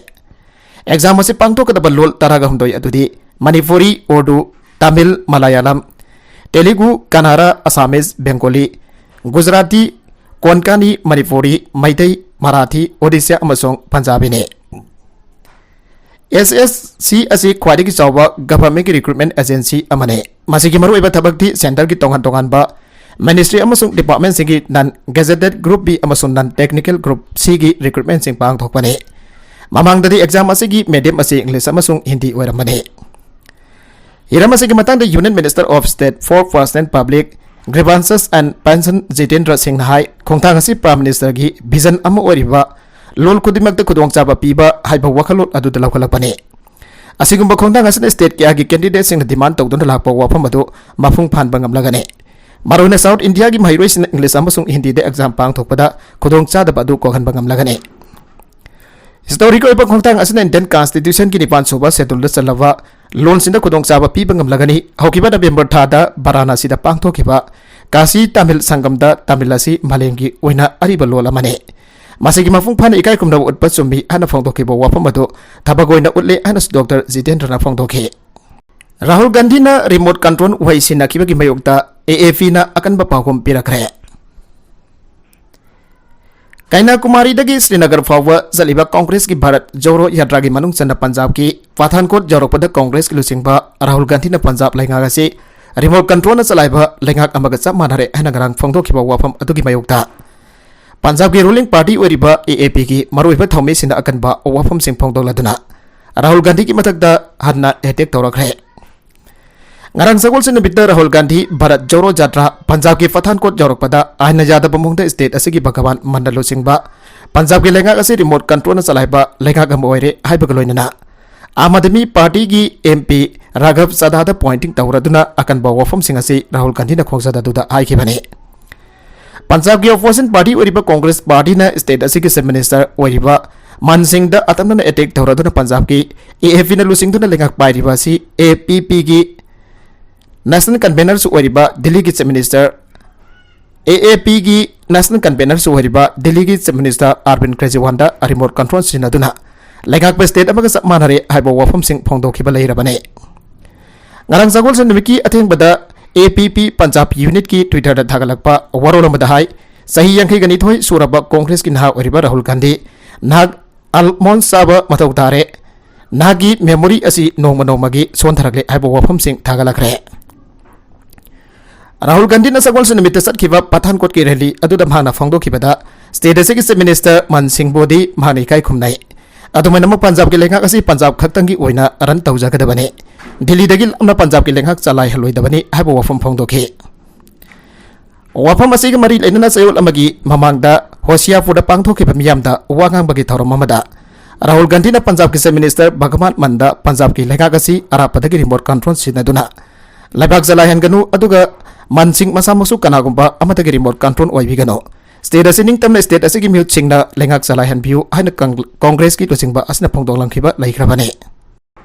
ꯑꯦꯛꯖꯥꯝ ꯑꯁꯤ ꯄꯥꯡꯊꯣꯛꯀꯗꯕ ꯂꯣꯜ ꯇꯔꯥꯒ ꯍꯨꯝꯗꯣꯏ ꯑꯗꯨꯗꯤ ꯃꯅꯤꯄꯨꯔꯤ, ꯎꯔꯗꯨ, ꯇꯥꯃꯤꯜ, ꯃꯂꯌꯥꯂꯝ, ꯇꯦꯂꯨꯒꯨ, ꯀꯅꯥꯔꯥ, ꯑꯁꯥꯃꯤꯁ, ꯕꯦꯡꯒꯣꯂꯤ, ꯒꯨꯖꯔꯥꯇꯤ, ꯀꯣꯟꯀꯥꯅꯤ, ꯃꯅꯤꯄꯨꯔꯤ, ꯃꯩꯇꯩ, ꯃꯔꯥꯊꯤ, ꯑꯣꯗꯤꯁꯥ ꯑꯃꯁꯨꯡ ꯄꯟꯖꯥꯕꯤꯅꯤ꯫ ꯑꯦꯁ ꯑꯦꯁ ꯁꯤ ꯑꯁꯤ ꯈ꯭ꯋꯥꯏꯗꯒꯤ ꯆꯥꯎꯕ ꯒꯚꯔꯟꯃꯦꯟꯠꯀꯤ ꯔꯤꯀ꯭ꯔꯨꯠꯃꯦꯟꯠ ꯑꯦꯖꯦꯟꯁꯤ ꯑꯃꯅꯤ꯫ ꯃꯁꯤꯒꯤ ꯃꯔꯨꯑꯣꯏꯕ ꯊꯕꯛꯇꯤ ꯁꯦꯟꯇꯔꯒꯤ ꯇꯣꯉꯥꯟ ꯇꯣꯉꯥꯟꯕ ꯃꯤꯅꯤꯁꯇ꯭ꯔꯤ ꯑꯃꯁꯨꯡ ꯗꯤꯄꯥꯔꯠꯃꯦꯟꯠꯁꯤꯡꯒꯤ non gazetted group B ꯑꯃꯁꯨꯡ non technical group Cꯒꯤ ꯔꯤꯀ꯭ꯔꯨꯠꯃꯦꯟꯠꯁꯤꯡ ꯄꯥꯡꯊꯣꯛꯄꯅꯤ꯫ ꯃꯃꯥꯡꯗꯗꯤ ꯑꯦꯛꯖꯥꯝ ꯑꯁꯤꯒꯤ ꯃꯦꯗꯤꯌꯝ ꯑꯁꯤ ꯏꯪꯂꯤꯁ ꯑꯃꯁꯨꯡ ꯍꯤꯟꯗꯤ ꯑꯣꯏꯔꯝꯕꯅꯤ꯫ ꯍꯤꯔꯝ ꯑꯁꯤꯒꯤ ꯃꯇꯥꯡꯗ Union Minister of State for Personnel, Public Grievances and Pension Jitendra ꯁꯤꯡꯅ ꯍꯥꯏ, ꯈꯣꯡꯊꯥꯡ ꯑꯁꯤ Prime Ministerꯒꯤ vision ꯑꯃ ꯑꯣꯏꯔꯤꯕ ꯂꯣꯜ ꯈꯨꯗꯤꯡꯃꯛꯇ ꯈꯨꯗꯣꯡꯆꯥꯕ ꯄꯤꯕ ꯍꯥꯏꯕ ꯋꯥꯈꯜꯂꯣꯟ ꯑꯗꯨꯗ ꯂꯧꯈꯠꯂꯛꯄꯅꯤ꯫ ꯑꯁꯤꯒꯨꯝꯕ ꯈꯣꯡꯊꯥꯡ ꯑꯁꯤꯅ state ꯀꯌꯥꯒꯤ candidateꯁꯤꯡꯅ demand ꯇꯧꯗꯨꯅ ꯂꯥꯛꯄ ꯋꯥꯐꯝ ꯑꯗꯨ ꯃꯄꯨꯡ ꯐꯥꯍꯟꯕ ꯉꯝꯂꯒꯅꯤ꯫ ꯃꯔꯨꯑꯣꯏꯅ South Indiaꯒꯤ ꯃꯍꯩꯔꯣꯏꯁꯤꯡꯅ ꯏꯪꯂꯤꯁ ꯑꯃꯁꯨꯡ ꯍꯤꯟꯗꯤꯗ ꯑꯦꯛꯖꯥꯝ ꯄꯥꯡꯊꯣꯛꯄꯗ ꯈꯨꯗꯣꯡꯆꯥꯗꯕ ꯑꯗꯨ ꯀꯣꯛꯍꯟꯕ ꯉꯝꯂꯒꯅꯤ꯫ Historic ꯑꯣꯏꯕ ꯈꯣꯡꯊꯥꯡ ꯑꯁꯤꯅ Indian Constitutionꯒꯤ ꯅꯤꯄꯥꯟ ꯁꯨꯕ scheduleꯗ ꯆꯜꯂꯕ ꯂꯣꯟꯁꯤꯡꯗ ꯈꯨꯗꯣꯡꯆꯥꯕ ꯄꯤꯕ ꯉꯝꯂꯒꯅꯤ꯫ ꯍꯧꯈꯤꯕ ꯅꯕꯦꯝꯕꯔ ꯊꯥꯗ ꯕꯔꯥꯅꯥꯁꯤꯗ ꯄꯥꯡꯊꯣꯛꯈꯤꯕ ꯀꯥꯁꯤ ꯇꯥꯃꯤꯜ ꯁꯪꯒꯝꯗ ꯇꯥꯃꯤꯜ ꯑꯁꯤ ꯃꯥꯂꯦꯝꯒꯤ ꯑꯣꯏꯅ ꯑꯔꯤꯕ ꯂꯣꯜ ꯑꯃꯅꯤ꯫ ꯃꯁꯤꯒꯤ ꯃꯄꯨꯡ ꯐꯥꯅ ꯏꯀꯥꯏ ꯈꯨꯝꯅꯕ ꯎꯠꯄ ꯆꯨꯝꯃꯤ ꯍꯥꯏꯅ ꯐꯣꯡꯗꯣꯛꯈꯤꯕ ꯋꯥꯐꯝ ꯑꯗꯨ ꯊꯕꯛ ꯑꯣꯏꯅ ꯎꯠꯂꯦ ꯍꯥꯏꯅꯁꯨ ꯗꯣꯛꯇꯔ ꯖꯤꯇꯦꯟꯗ꯭ꯔꯅ ꯐꯣꯡꯗꯣꯛꯈꯤ꯫ ꯔꯥꯍꯨꯜ ꯒꯥꯟꯙꯤꯅ remote control ꯎꯍꯩ ꯁꯤꯟꯅꯈꯤꯕꯒꯤ ꯃꯥꯌꯣꯛꯇ AAPꯅ ꯑꯀꯟꯕ ꯄꯥꯎꯈꯨꯝ ꯄꯤꯔꯛꯈ꯭ꯔꯦ꯫ ꯀꯩꯅꯥꯀꯨꯃꯥꯔꯤꯗꯒꯤ ꯁ꯭ꯔꯤꯅꯒꯔ ꯐꯥꯎꯕ ꯆꯠꯂꯤꯕ ꯀꯣꯡꯒ꯭ꯔꯦꯁꯀꯤ ꯚꯥꯔꯠ ꯖꯧꯔꯣ ꯌꯥꯇ꯭ꯔꯥꯒꯤ ꯃꯅꯨꯡ ꯆꯟꯅ ꯄꯟꯖꯥꯕꯀꯤ ꯄꯊꯥꯟꯀꯣꯠ ꯌꯧꯔꯛꯄꯗ ꯀꯣꯡꯒ꯭ꯔꯦꯁꯀꯤ ꯂꯨꯆꯤꯡꯕ ꯔꯥꯍꯨꯜ ꯒꯥꯟꯙꯤꯅ ꯄꯟꯖꯥꯕ ꯂꯩꯉꯥꯛ ꯑꯁꯤ remote controlꯅ ꯆꯂꯥꯏꯕ ꯂꯩꯉꯥꯛ ꯑꯃꯒ ꯆꯞ ꯃꯥꯟꯅꯔꯦ ꯍꯥꯏꯅ ꯉꯔꯥꯡ ꯐꯣꯡꯗꯣꯛꯈꯤꯕ ꯋꯥꯐꯝ ꯑꯗꯨꯒꯤ ꯃꯥꯌꯣꯛꯇ ꯄꯟꯖꯥꯕꯀꯤ ruling party ꯑꯣꯏꯔꯤꯕ AAPꯒꯤ ꯃꯔꯨꯑꯣꯏꯕ ꯊꯧꯃꯤꯁꯤꯡꯅ ꯑꯀꯟꯕ ꯋꯥꯐꯝꯁꯤꯡ ꯐꯣꯡꯗꯣꯛꯂꯗꯨꯅ ꯔꯥꯍꯨꯜ ꯒꯥꯟꯙꯤꯒꯤ ꯃꯊꯛꯇ ꯍꯟꯅ attack ꯇꯧꯔꯛꯈ꯭ꯔꯦ꯫ ꯉꯔꯥꯡ ꯁꯒꯣꯜꯁꯦꯟ ꯅꯨꯃꯤꯠꯇ ꯔꯥꯍꯨꯜ ꯒꯥꯟꯙꯤ ꯚꯥꯔꯠ ꯖꯣꯔꯣ ꯖꯥꯇ꯭ꯔꯥ ꯄꯟꯖꯥꯕꯀꯤ ꯄꯊꯥꯟꯀꯣꯠ ꯌꯧꯔꯛꯄꯗ ꯑꯥꯏꯟꯅ ꯌꯥꯗꯕ ꯃꯑꯣꯡꯗ ꯁ꯭ꯇꯦꯠ ꯑꯁꯤꯒꯤ ꯚꯒꯋꯥꯟ ꯃꯟꯅ ꯂꯨꯆꯤꯡꯕ ꯄꯟꯖꯥꯕꯀꯤ ꯂꯩꯉꯥꯛ ꯑꯁꯤ ꯔꯤꯃꯣꯠ ꯀꯟꯇ꯭ꯔꯣꯜꯅ ꯆꯂꯥꯏꯕ ꯂꯩꯉꯥꯛ ꯑꯃ ꯑꯣꯏꯔꯦ ꯍꯥꯏꯕꯒ ꯂꯣꯏꯅꯅ ꯑꯥꯝ ꯑꯥꯗꯃꯤ ꯄꯥꯔꯇꯤꯒꯤ ꯑꯦꯝ ꯄꯤ ꯔꯥꯘꯕ ꯆꯥꯙꯥꯗ ꯄꯣꯏꯟꯇꯤꯡ ꯇꯧꯔꯗꯨꯅ ꯑꯀꯟꯕ ꯋꯥꯐꯝꯁꯤꯡ ꯑꯁꯤ ꯔꯥꯍꯨꯜ ꯒꯥꯟꯙꯤꯅ ꯈꯣꯡꯖꯠ ꯑꯗꯨꯗ ꯍꯥꯏꯈꯤꯕꯅꯤ꯫ ꯄꯟꯖꯥꯕꯀꯤ ꯑꯣꯄꯣꯖꯤꯁꯟ ꯄꯥꯔꯇꯤ ꯑꯣꯏꯔꯤꯕ ꯀꯣꯡꯒ꯭ꯔꯦꯁ ꯄꯥꯔꯇꯤꯅ ꯁ꯭ꯇꯦꯠ ꯑꯁꯤꯒꯤ ꯆꯤꯐ ꯃꯤꯅꯤꯁꯇꯔ ꯑꯣꯏꯔꯤꯕ ꯃꯟ ꯁꯤꯡꯗ ꯑꯇꯝꯅꯅ ꯑꯦꯇꯦꯛ ꯇꯧꯔꯗꯨꯅ ꯄꯟꯖꯥꯕꯀꯤ ꯑꯦ ꯑꯦ ꯄꯤꯅ ꯂꯨꯆꯤꯡꯗꯨꯅ ꯂꯩꯉꯥꯛ ꯄꯥꯏꯔꯤꯕ ꯑꯁꯤ ꯑꯦ ꯄꯤ ꯄꯤꯒꯤ ꯅꯦꯁꯅꯦꯜ ꯀꯟꯚꯦꯅꯔꯁꯨ ꯑꯣꯏꯔꯤꯕ ꯗꯤꯜꯂꯤꯒꯤ ꯆꯤꯐ ꯃꯤꯅꯤꯁꯇꯔ ꯑꯦ ꯑꯦ ꯄꯤꯒꯤ ꯅꯦꯁꯅꯦꯜ ꯀꯟꯚꯦꯅꯔꯁꯨ ꯑꯣꯏꯔꯤꯕ ꯗꯤꯜꯂꯤꯒꯤ ꯆꯤꯐ ꯃꯤꯅꯤꯁꯇꯔ ꯑꯔꯕꯤꯟ ꯀ꯭ꯔꯦꯖꯤꯋꯥꯜꯗ ꯔꯤꯃꯣꯠ ꯀꯟꯇ꯭ꯔꯣꯜ ꯁꯤꯖꯤꯟꯅꯗꯨꯅ ꯂꯩꯉꯥꯛꯄ ꯁ꯭ꯇꯦꯠ ꯑꯃꯒ ꯆꯞ ꯃꯥꯟꯅꯔꯦ ꯍꯥꯏꯕ ꯋꯥꯐꯝꯁꯤꯡ ꯐꯣꯡꯗꯣꯛꯈꯤꯕ ꯂꯩꯔꯕꯅꯤ꯫ ꯉꯔꯥꯡ ꯁꯒꯣꯜꯁꯦꯟ ꯅꯨꯃꯤꯠꯀꯤ ꯑꯊꯦꯡꯕꯗ ꯑꯦ ꯄꯤ ꯄꯤ ꯄꯟꯖꯥꯕ ꯌꯨꯅꯤꯠꯀꯤ ꯇ꯭ꯋꯤꯇꯔꯗ ꯊꯥꯒꯠꯂꯛꯄ ꯋꯥꯔꯣꯜ ꯑꯃꯗ ꯍꯥꯏ, ꯆꯍꯤ ꯌꯥꯡꯈꯩꯒ ꯅꯤꯊꯣꯏ ꯁꯨꯔꯕ ꯀꯣꯡꯒ꯭ꯔꯦꯁꯀꯤ ꯅꯍꯥ ꯑꯣꯏꯔꯤꯕ ꯔꯥꯍꯨꯜ ꯒꯥꯟꯙꯤ, ꯅꯍꯥꯛ ꯑꯜꯃꯣꯟ ꯆꯥꯕ ꯃꯊꯧ ꯇꯥꯔꯦ꯫ ꯅꯍꯥꯛꯀꯤ ꯃꯦꯃꯣꯔꯤ ꯑꯁꯤ ꯅꯣꯡꯃ ꯅꯣꯡꯃꯒꯤ ꯁꯣꯟꯊꯔꯛꯂꯦ ꯍꯥꯏꯕ ꯋꯥꯐꯝꯁꯤꯡ ꯊꯥꯒꯠꯂꯛꯈ꯭ꯔꯦ꯫ ꯔꯥꯍꯨꯜ ꯒꯥꯟꯙꯤꯅ ꯁꯒꯣꯜꯁꯦꯟ ꯅꯨꯃꯤꯠꯇ ꯆꯠꯈꯤꯕ ꯄꯊꯥꯟꯀꯣꯠꯀꯤ ꯔꯦꯂꯤ ꯑꯗꯨꯗ ꯃꯍꯥꯛꯅ ꯐꯣꯡꯗꯣꯛꯈꯤꯕꯗ ꯁ꯭ꯇꯦꯠ ꯑꯁꯤꯒꯤ ꯆꯤꯐ ꯃꯤꯅꯤꯁꯇꯔ ꯃꯟ ꯁꯤꯡꯕꯨꯗꯤ ꯃꯍꯥꯛꯅ ꯏꯀꯥꯏ ꯈꯨꯝꯅꯩ꯫ ꯑꯗꯨꯃꯥꯏꯅꯃꯛ ꯄꯟꯖꯥꯕꯀꯤ ꯂꯩꯉꯥꯛ ꯑꯁꯤ ꯄꯟꯖꯥꯕ ꯈꯛꯇꯪꯒꯤ ꯑꯣꯏꯅ ꯔꯟ ꯇꯧꯖꯒꯗꯕꯅꯤ, ꯗꯤꯜꯂꯤꯗꯒꯤ ꯂꯥꯞꯅ ꯄꯟꯖꯥꯕꯀꯤ ꯂꯩꯉꯥꯛ ꯆꯂꯥꯏꯍꯜꯂꯣꯏꯗꯕꯅꯤ ꯍꯥꯏꯕ ꯋꯥꯐꯝ ꯐꯣꯡꯗꯣꯛꯈꯤ꯫ ꯋꯥꯐꯝ ꯑꯁꯤꯒ ꯃꯔꯤ ꯂꯩꯅꯅ ꯆꯌꯣꯜ ꯑꯃꯒꯤ ꯃꯃꯥꯡꯗ ꯍꯣꯁꯤꯌꯥꯄꯨꯔꯗ ꯄꯥꯡꯊꯣꯛꯈꯤꯕ ꯃꯤꯌꯥꯝꯗ ꯋꯥ ꯉꯥꯡꯕꯒꯤ ꯊꯧꯔꯝ ꯑꯃꯗ ꯔꯥꯍꯨꯜ ꯒꯥꯟꯙꯤꯅ ꯄꯟꯖꯥꯕꯀꯤ ꯆꯤꯐ ꯃꯤꯅꯤꯁꯇꯔ ꯚꯒꯋꯥꯟ ꯃꯟꯗ ꯄꯟꯖꯥꯕꯀꯤ ꯂꯩꯉꯥꯛ ꯑꯁꯤ ꯑꯔꯥꯞꯄꯗꯒꯤ ꯔꯤꯃꯣꯠ ꯀꯟꯇ꯭ꯔꯣꯜ ꯁꯤꯖꯤꯟꯅꯗꯨꯅ ꯂꯩꯕꯥꯛ ꯆꯂꯥꯏꯍꯟꯒꯅꯨ, ꯑꯗꯨꯒ ꯃꯟꯁꯤꯡ ꯃꯁꯥꯃꯛꯁꯨ ꯀꯅꯥꯒꯨꯝꯕ ꯑꯃꯠꯇꯒꯤ ꯔꯤꯃꯣꯠ ꯀꯟꯇ꯭ꯔꯣꯜ ꯑꯣꯏꯕꯤꯒꯅꯨ, ꯁ꯭ꯇꯦꯠ ꯑꯁꯤ ꯅꯤꯡꯇꯝꯅ ꯁ꯭ꯇꯦꯠ ꯑꯁꯤꯒꯤ ꯃꯤꯍꯨꯠꯁꯤꯡꯅ ꯂꯩꯉꯥꯛ ꯆꯂꯥꯏꯍꯟꯕꯤꯌꯨ ꯍꯥꯏꯅ ꯀꯪ-, ꯀꯣꯡꯒ꯭ꯔꯦꯁꯀꯤ ꯂꯨꯆꯤꯡꯕ ꯑꯁꯤꯅ ꯐꯣꯡꯗꯣꯛꯂꯝꯈꯤꯕ ꯂꯩꯈ꯭ꯔꯕꯅꯤ꯫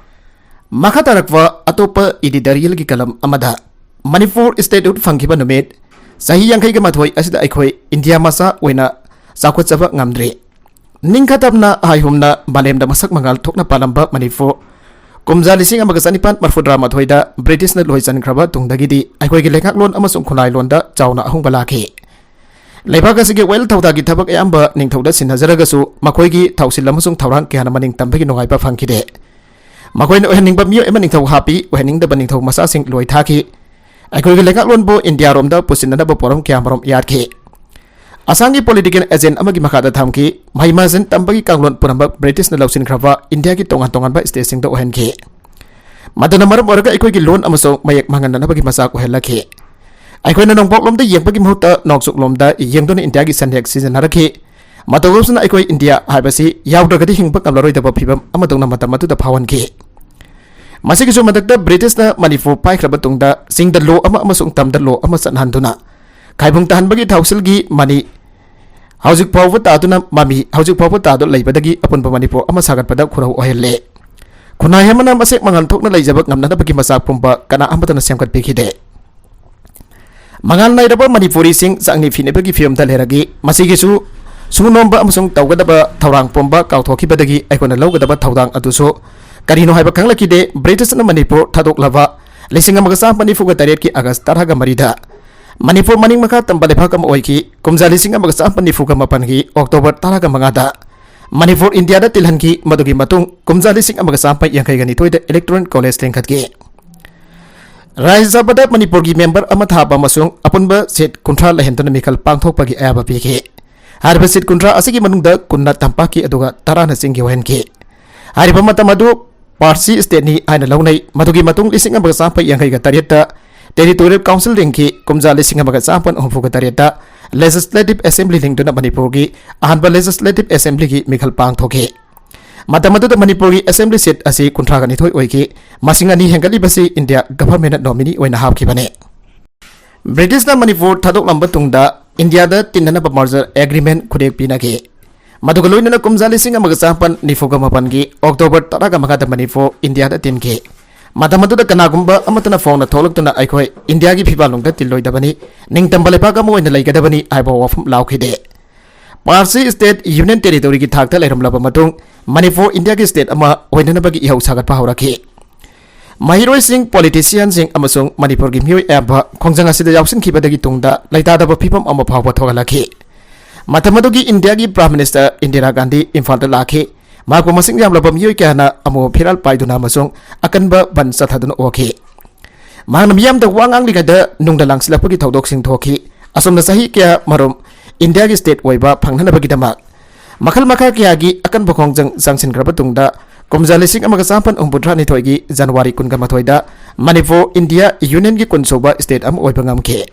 ꯃꯈꯥ ꯇꯥꯔꯛꯄ ꯑꯇꯣꯞꯄ ꯏꯗꯤꯇꯣꯔꯤꯌꯦꯜꯒꯤ ꯀꯂꯝ ꯑꯃꯗ, ꯃꯅꯤꯄꯨꯔ ꯁ꯭ꯇꯦꯠꯍꯨꯗ ꯐꯪꯈꯤꯕ ꯅꯨꯃꯤꯠ ꯆꯍꯤ ꯌꯥꯡꯈꯩꯒ ꯃꯥꯊꯣꯏ ꯑꯁꯤꯗ ꯑꯩꯈꯣꯏ ꯏꯟꯗꯤꯌꯥ ꯃꯆꯥ ꯑꯣꯏꯅ ꯆꯥꯎꯈꯠꯆꯕ ꯉꯝꯗ꯭ꯔꯤ꯫ ꯅꯤꯡꯈꯥ ꯇꯝꯅ ꯍꯥꯏꯍꯨꯝꯅ ꯃꯥꯂꯦꯝꯗ ꯃꯁꯛ ꯃꯉꯥꯜ ꯊꯣꯛꯅ ꯄꯥꯜꯂꯝꯕ ꯃꯅꯤꯄꯨꯔ, ꯀꯨꯝꯖꯥ ꯂꯤꯁꯤꯡ ꯑꯃꯒ ꯆꯅꯤꯄꯥꯟ ꯃꯔꯐꯨꯇꯔꯥ ꯃꯥꯊꯣꯏꯗ ꯕ꯭ꯔꯤꯇꯤꯁꯅ ꯂꯣꯏꯁꯤꯟꯈ꯭ꯔꯕ ꯇꯨꯡꯗꯒꯤꯗꯤ ꯑꯩꯈꯣꯏꯒꯤ ꯂꯩꯉꯥꯛꯂꯣꯟ ꯑꯃꯁꯨꯡ ꯈꯨꯟꯅꯥꯏꯂꯣꯟꯗ ꯆꯥꯎꯅ ꯑꯍꯣꯡꯕ ꯂꯥꯛꯈꯤ꯫ ꯂꯩꯕꯥꯛ ꯑꯁꯤꯒꯤ ꯋꯥꯌꯦꯜ ꯊꯧꯗꯥꯒꯤ ꯊꯕꯛ ꯑꯌꯥꯝꯕ ꯅꯤꯡꯊꯧꯗ ꯁꯤꯟꯅꯖꯔꯒꯁꯨ, ꯃꯈꯣꯏꯒꯤ ꯊꯧꯁꯤꯜ ꯑꯃꯁꯨꯡ ꯊꯧꯔꯥꯡ ꯀꯌꯥꯅ ꯃꯅꯤꯡ ꯇꯝꯕꯒꯤ ꯅꯨꯡꯉꯥꯏꯕ ꯐꯪꯈꯤꯗꯦ꯫ ꯃꯈꯣꯏꯅ ꯑꯣꯏꯍꯟꯅꯤꯡꯕ ꯃꯤꯑꯣꯏ ꯑꯃ ꯅꯤꯡꯊꯧ ꯍꯥꯞꯄꯤ, ꯑꯣꯏꯍꯟꯅꯤꯡꯗꯕ ꯅꯤꯡꯊꯧ ꯃꯆꯥꯁꯤꯡ ꯂꯣꯏ ꯊꯥꯈꯤ꯫ ꯑꯩꯈꯣꯏꯒꯤ ꯂꯩꯉꯥꯛꯂꯣꯟꯕꯨ ꯏꯟꯗꯤꯌꯥꯔꯣꯝꯗ ꯄꯨꯁꯤꯟꯅꯅꯕ ꯄꯣꯔꯝ ꯀꯌꯥꯃꯔꯨꯝ ꯌꯥꯠꯈꯤ꯫ ꯑꯁꯥꯝꯒꯤ ꯄꯣꯂꯤꯇꯤꯀꯦꯜ ꯑꯦꯖꯦꯟ ꯑꯃꯒꯤ ꯃꯈꯥꯗ ꯊꯝꯈꯤ꯫ ꯃꯍꯩ ꯃꯁꯤꯡ ꯇꯝꯕꯒꯤ ꯀꯥꯡꯂꯣꯟ ꯄꯨꯝꯅꯃꯛ ꯕ꯭ꯔꯤꯇꯤꯁꯅ ꯂꯧꯁꯤꯟꯈ꯭ꯔꯕ ꯏꯟꯗꯤꯌꯥꯒꯤ ꯇꯣꯉꯥꯟ ꯇꯣꯉꯥꯟꯕ ꯁ꯭ꯇꯦꯠꯁꯤꯡꯗ ꯑꯣꯏꯍꯟꯈꯤ꯫ ꯃꯗꯨꯅ ꯃꯔꯝ ꯑꯣꯏꯔꯒ ꯑꯩꯈꯣꯏꯒꯤ ꯂꯣꯟ ꯑꯃꯁꯨꯡ ꯃꯌꯦꯛ ꯃꯥꯡꯍꯟꯅꯅꯕꯒꯤ ꯃꯆꯥꯛ ꯑꯣꯏꯍꯜꯂꯛꯈꯤ꯫ ꯑꯩꯈꯣꯏꯅ ꯅꯣꯡꯄꯣꯛꯂꯣꯝꯗ ꯌꯦꯡꯕꯒꯤ ꯃꯍꯨꯠꯇ ꯅꯣꯡꯆꯨꯞꯂꯣꯝꯗ ꯌꯦꯡꯗꯨꯅ ꯏꯟꯗꯤꯌꯥꯒꯤ ꯁꯦꯟꯌꯦꯛ ꯁꯤꯖꯤꯟꯅꯔꯛꯈꯤ꯫ ꯃꯇꯧ ꯑꯁꯨꯝꯅ ꯑꯩꯈꯣꯏ ꯏꯟꯗꯤꯌꯥ ꯍꯥꯏꯕꯁꯤ ꯌꯥꯎꯗ꯭ꯔꯒꯗꯤ ꯍꯤꯡꯕ ꯉꯝꯂꯔꯣꯏꯗꯕ ꯐꯤꯕꯝ ꯑꯃꯗꯧꯅ ꯃꯇꯝ ꯑꯗꯨꯗ ꯐꯥꯎꯍꯟꯈꯤ꯫ ꯃꯁꯤꯒꯤꯁꯨ ꯃꯊꯛꯇ ꯕ꯭ꯔꯤꯇꯤꯁꯅ ꯃꯅꯤꯄꯨꯔ ꯄꯥꯏꯈ꯭ꯔꯕ ꯇꯨꯡꯗ ꯆꯤꯡꯗ ꯂꯣ ꯑꯃ ꯑꯃꯁꯨꯡ ꯇꯝꯗ ꯂꯣ ꯑꯃ ꯆꯠꯅꯍꯟꯗꯨꯅ ꯈꯥꯏꯕꯨꯡ ꯇꯥꯍꯟꯕꯒꯤ ꯊꯧꯁꯤꯜꯒꯤ ꯃꯅꯤ ꯍꯧꯖꯤꯛ ꯐꯥꯎꯕ ꯇꯥꯗꯨꯅ ꯃꯃꯤ ꯍꯧꯖꯤꯛ ꯐꯥꯎꯕ ꯇꯥꯗꯨꯅ ꯂꯩꯕꯗꯒꯤ ꯑꯄꯨꯟꯕ ꯃꯅꯤꯄꯨꯔ ꯑꯃ ꯁꯥꯒꯠꯄꯗ ꯈꯨꯔꯧ ꯑꯣꯏꯍꯜꯂꯦ꯫ ꯈꯨꯟꯅꯥꯏ ꯑꯃꯅ ꯃꯁꯦꯛ ꯃꯉꯥꯜ ꯊꯣꯛꯅ ꯂꯩꯖꯕ ꯉꯝꯅꯅꯕꯒꯤ ꯃꯆꯥꯛ ꯄꯨꯝꯕ ꯀꯅꯥ ꯑꯃꯠꯇꯅ ꯁꯦꯝꯒꯠꯄꯤꯈꯤꯗꯦ꯫ ꯃꯉꯥꯜ ꯅꯥꯏꯔꯕ ꯃꯅꯤꯄꯨꯔꯤꯁꯤꯡ ꯆꯥꯛꯅꯤ ꯐꯤꯅꯕꯒꯤ ꯐꯤꯕꯝꯗ ꯂꯩꯔꯛꯏ꯫ ꯃꯁꯤꯒꯤꯁꯨ ꯁꯨ ꯅꯣꯝꯕ ꯑꯃꯁꯨꯡ ꯇꯧꯒꯗꯕ ꯊꯧꯔꯥꯡ ꯄꯨꯝꯕ ꯀꯥꯎꯊꯣꯛꯈꯤꯕꯗꯒꯤ ꯑꯩꯈꯣꯏꯅ ꯂꯧꯒꯗꯕ ꯊꯧꯗꯥꯡ ꯑꯗꯨꯁꯨ ꯀꯔꯤꯅꯣ ꯍꯥꯏꯕ ꯈꯪꯂꯛꯈꯤꯗꯦ꯫ ꯕ꯭ꯔꯤꯇꯤꯁꯅ ꯃꯅꯤꯄꯨꯔ ꯊꯥꯗꯣꯛꯂꯕ ꯂꯤꯁꯤꯡ ꯑꯃꯒ ꯆꯥꯃꯥꯄꯟ ꯅꯤꯐꯨꯒ ꯇꯔꯦꯠꯀꯤ ꯑꯥꯒꯁ ꯇꯔꯥꯒ ꯃꯔꯤꯗ ꯃꯅꯤꯄꯨꯔ ꯃꯅꯤꯡ ꯃꯈꯥ ꯇꯝꯕ ꯂꯩꯕꯥꯛ ꯑꯃ ꯑꯣꯏꯈꯤ꯫ ꯀꯨꯝꯖꯥ ꯂꯤꯁꯤꯡ ꯑꯃꯒ ꯆꯥꯃꯥꯄꯟ ꯅꯤꯐꯨꯒ ꯃꯥꯄꯟꯒꯤ ꯑꯣꯛꯇꯣꯕꯔ ꯇꯔꯥꯒ ꯃꯉꯥꯗ ꯃꯅꯤꯄꯨꯔ ꯏꯟꯗꯤꯌꯥꯗ ꯇꯤꯜꯍꯟꯈꯤ꯫ ꯃꯗꯨꯒꯤ ꯃꯇꯨꯡ ꯀꯨꯝꯖꯥ ꯂꯤꯁꯤꯡ ꯑꯃꯒ ꯆꯥꯃꯥꯄꯟ ꯌꯥꯡꯈꯩꯒ ꯅꯤꯊꯣꯏꯗ ꯏꯂꯦꯛꯇꯣꯔꯦꯜ ꯀꯣꯂꯦꯖ ꯂꯤꯡꯈꯠꯈꯤ꯫ ꯔꯥꯖ꯭ꯌ ꯁꯚꯥꯗ ꯃꯅꯤꯄꯨꯔꯒꯤ ꯃꯦꯝꯕꯔ ꯑꯃ ꯊꯥꯕ ꯑꯃꯁꯨꯡ ꯑꯄꯨꯟꯕ ꯁꯤꯠ ꯀꯨꯟꯊ꯭ꯔꯥ ꯂꯩꯍꯟꯗꯨꯅ ꯃꯤꯈꯜ ꯄꯥꯡꯊꯣꯛꯄꯒꯤ ꯑꯌꯥꯕ ꯄꯤꯈꯤ꯫ ꯍꯥꯏꯔꯤꯕ ꯁꯤꯠ ꯀꯨꯟꯊ꯭ꯔꯥ ꯑꯁꯤꯒꯤ ꯃꯅꯨꯡꯗ ꯀꯨꯟꯅ ꯇꯝꯄꯥꯛꯀꯤ ꯑꯗꯨꯒ ꯇꯔꯥꯅ ꯆꯤꯡꯒꯤ ꯑꯣꯏꯍꯟꯈꯤ꯫ ꯍꯥꯏꯔꯤꯕ ꯃꯇꯝ ꯑꯗꯨ ꯄꯥꯔꯁꯤ ꯁ꯭ꯇꯦꯠꯅꯤ ꯍꯥꯏꯅ ꯂꯧꯅꯩ꯫ ꯃꯗꯨꯒꯤ ꯃꯇꯨꯡ ꯂꯤꯁꯤꯡ ꯑꯃꯒ ꯆꯥꯃꯥꯄꯟ ꯌꯥꯡꯈꯩꯒ ꯇꯔꯦꯠꯇ ꯇꯦꯔꯤꯇꯣꯔꯤꯌꯦꯜ ꯀꯥꯎꯟꯁꯤꯜ ꯂꯤꯡꯈꯤ꯫ ꯀꯨꯝꯖꯥ ꯂꯤꯁꯤꯡ ꯑꯃꯒ ꯆꯥꯃꯥꯄꯟ ꯍꯨꯝꯐꯨꯒ ꯇꯔꯦꯠꯇ ꯂꯦꯖꯤꯁꯂꯦꯇꯤꯚ ꯑꯦꯁꯦꯝꯕ꯭ꯂꯤ ꯂꯤꯡꯗꯨꯅ ꯃꯅꯤꯄꯨꯔꯒꯤ ꯑꯍꯥꯟꯕ ꯂꯦꯖꯤꯁꯂꯦꯇꯤꯚ ꯑꯦꯁꯦꯝꯕ꯭ꯂꯤꯒꯤ ꯃꯤꯈꯜ ꯄꯥꯡꯊꯣꯛꯈꯤ꯫ ꯃꯇꯝ ꯑꯗꯨꯗ ꯃꯅꯤꯄꯨꯔꯒꯤ ꯑꯦꯁꯦꯝꯕ꯭ꯂꯤ ꯁꯤꯠ ꯑꯁꯤ ꯀꯨꯟꯊ꯭ꯔꯥꯒ ꯅꯤꯊꯣꯏ ꯑꯣꯏꯈꯤ꯫ ꯃꯁꯤꯡ ꯑꯅꯤ ꯍꯦꯟꯒꯠꯂꯤꯕꯁꯤ ꯏꯟꯗꯤꯌꯥ ꯒꯚꯔꯟꯃꯦꯟꯠꯅ ꯅꯣꯃꯤꯅꯤ ꯑꯣꯏꯅ ꯍꯥꯞꯈꯤꯕꯅꯤ꯫ ꯕ꯭ꯔꯤꯇꯤꯁꯅ ꯃꯅꯤꯄꯨꯔ ꯊꯥꯗꯣꯛꯂꯝꯕ ꯇꯨꯡꯗ ꯏꯟꯗꯤꯌꯥꯗ ꯇꯤꯟꯅꯅꯕ ꯃꯔꯖꯔ ꯑꯦꯒ꯭ꯔꯤꯃꯦꯟꯠ ꯈꯨꯠꯌꯦꯛ ꯄꯤꯅꯈꯤ꯫ ꯃꯗꯨꯒ ꯂꯣꯏꯅꯅ ꯀꯨꯝꯖꯥ ꯂꯤꯁꯤꯡ ꯑꯃꯒ ꯆꯥꯃꯥꯄꯟ ꯅꯤꯐꯨꯒ ꯃꯥꯄꯟꯒꯤ ꯑꯣꯛꯇꯣꯕꯔ ꯇꯔꯥꯒ ꯃꯉꯥꯗ ꯃꯅꯤꯄꯨꯔ ꯏꯟꯗꯤꯌꯥꯗ ꯇꯤꯟꯈꯤ꯫ ꯃꯇꯝ ꯑꯗꯨꯗ ꯀꯅꯥꯒꯨꯝꯕ ꯑꯃꯠꯇꯅ ꯐꯣꯡꯅ ꯊꯣꯛꯂꯛꯇꯨꯅ ꯑꯩꯈꯣꯏ ꯏꯟꯗꯤꯌꯥꯒꯤ ꯐꯤꯕꯥꯜꯅꯨꯡꯗ ꯇꯤꯜꯂꯣꯏꯗꯕꯅꯤ, ꯅꯤꯡꯇꯝꯕ ꯂꯩꯕꯥꯛ ꯑꯃ ꯑꯣꯏꯅ ꯂꯩꯒꯗꯕꯅꯤ ꯍꯥꯏꯕ ꯋꯥꯐꯝ ꯂꯥꯎꯈꯤꯗꯦ꯫ ꯄꯥꯔꯁꯤ ꯁ꯭ꯇꯦꯠ ꯌꯨꯅꯤꯌꯟ ꯇꯦꯔꯤꯇꯣꯔꯤꯒꯤ ꯊꯥꯛꯇ ꯂꯩꯔꯝꯂꯕ ꯃꯇꯨꯡ ꯃꯅꯤꯄꯨꯔ ꯏꯟꯗꯤꯌꯥꯒꯤ ꯁ꯭ꯇꯦꯠ ꯑꯃ ꯑꯣꯏꯅꯅꯕꯒꯤ ꯏꯍꯧ ꯁꯥꯒꯠꯄ ꯍꯧꯔꯛꯈꯤ꯫ ꯃꯍꯩꯔꯣꯏꯁꯤꯡ, ꯄꯣꯂꯤꯇꯤꯁꯤꯌꯥꯟꯁꯤꯡ ꯑꯃꯁꯨꯡ ꯃꯅꯤꯄꯨꯔꯒꯤ ꯃꯤꯑꯣꯏ ꯑꯌꯥꯝꯕ ꯈꯣꯡꯖꯪ ꯑꯁꯤꯗ ꯌꯥꯎꯁꯤꯟꯈꯤꯕꯗꯒꯤ ꯇꯨꯡꯗ ꯂꯩꯇꯥꯗꯕ ꯐꯤꯕꯝ ꯑꯃ ꯐꯥꯎꯕ ꯊꯣꯛꯍꯜꯂꯛꯈꯤ꯫ ꯃꯇꯝ ꯑꯗꯨꯒꯤ ꯏꯟꯗꯤꯌꯥꯒꯤ ꯄ꯭ꯔꯥꯏꯝ ꯃꯤꯅꯤꯁꯇꯔ ꯏꯟꯗꯤꯔꯥ ꯒꯥꯟꯙꯤ ꯏꯝꯐꯥꯜꯗ ꯂꯥꯛꯈꯤ꯫ ꯃꯍꯥꯛꯄꯨ ꯃꯁꯤꯡ ꯌꯥꯝꯂꯕ ꯃꯤꯑꯣꯏ ꯀꯌꯥꯅ ꯑꯃꯨꯕ ꯐꯤꯔꯥꯜ ꯄꯥꯏꯗꯨꯅ ꯑꯃꯁꯨꯡ ꯑꯀꯟꯕ ꯕꯟ ꯆꯠꯊꯗꯨꯅ ꯑꯣꯛꯈꯤ꯫ ꯃꯍꯥꯛꯅ ꯃꯤꯌꯥꯝꯗ ꯋꯥ ꯉꯥꯡꯂꯤꯉꯩꯗ ꯅꯨꯡꯗ ꯂꯥꯡꯁꯤꯜꯂꯛꯄꯒꯤ ꯊꯧꯗꯣꯛꯁꯤꯡ ꯊꯣꯛꯈꯤ꯫ ꯑꯁꯨꯝꯅ ꯆꯍꯤ ꯀꯌꯥ ꯃꯔꯨꯝ ꯏꯟꯗꯤꯌꯥꯒꯤ ꯁ꯭ꯇꯦꯠ ꯑꯣꯏꯕ ꯐꯪꯅꯅꯕꯒꯤꯗꯃꯛ ꯃꯈꯜ ꯃꯈꯥ ꯀꯌꯥꯒꯤ ꯑꯀꯟꯕ ꯈꯣꯡꯖꯪ ꯆꯪꯁꯤꯟꯈ꯭ꯔꯕ ꯇꯨꯡꯗ ꯀꯨꯝꯖꯥ ꯂꯤꯁꯤꯡ ꯑꯃꯒ ꯆꯥꯃꯥꯄꯟ ꯍꯨꯝꯐꯨꯇꯔꯥꯅꯤꯊꯣꯏꯒꯤ January ꯀꯨꯟꯒ ꯃꯥꯊꯣꯏꯗ ꯃꯅꯤꯄꯨꯔ ꯏꯟꯗꯤꯌꯥ ꯌꯨꯅꯤꯌꯟꯒꯤ ꯀꯨꯟꯁꯨꯕ state ꯑꯃ ꯑꯣꯏꯕ ꯉꯝꯈꯤ꯫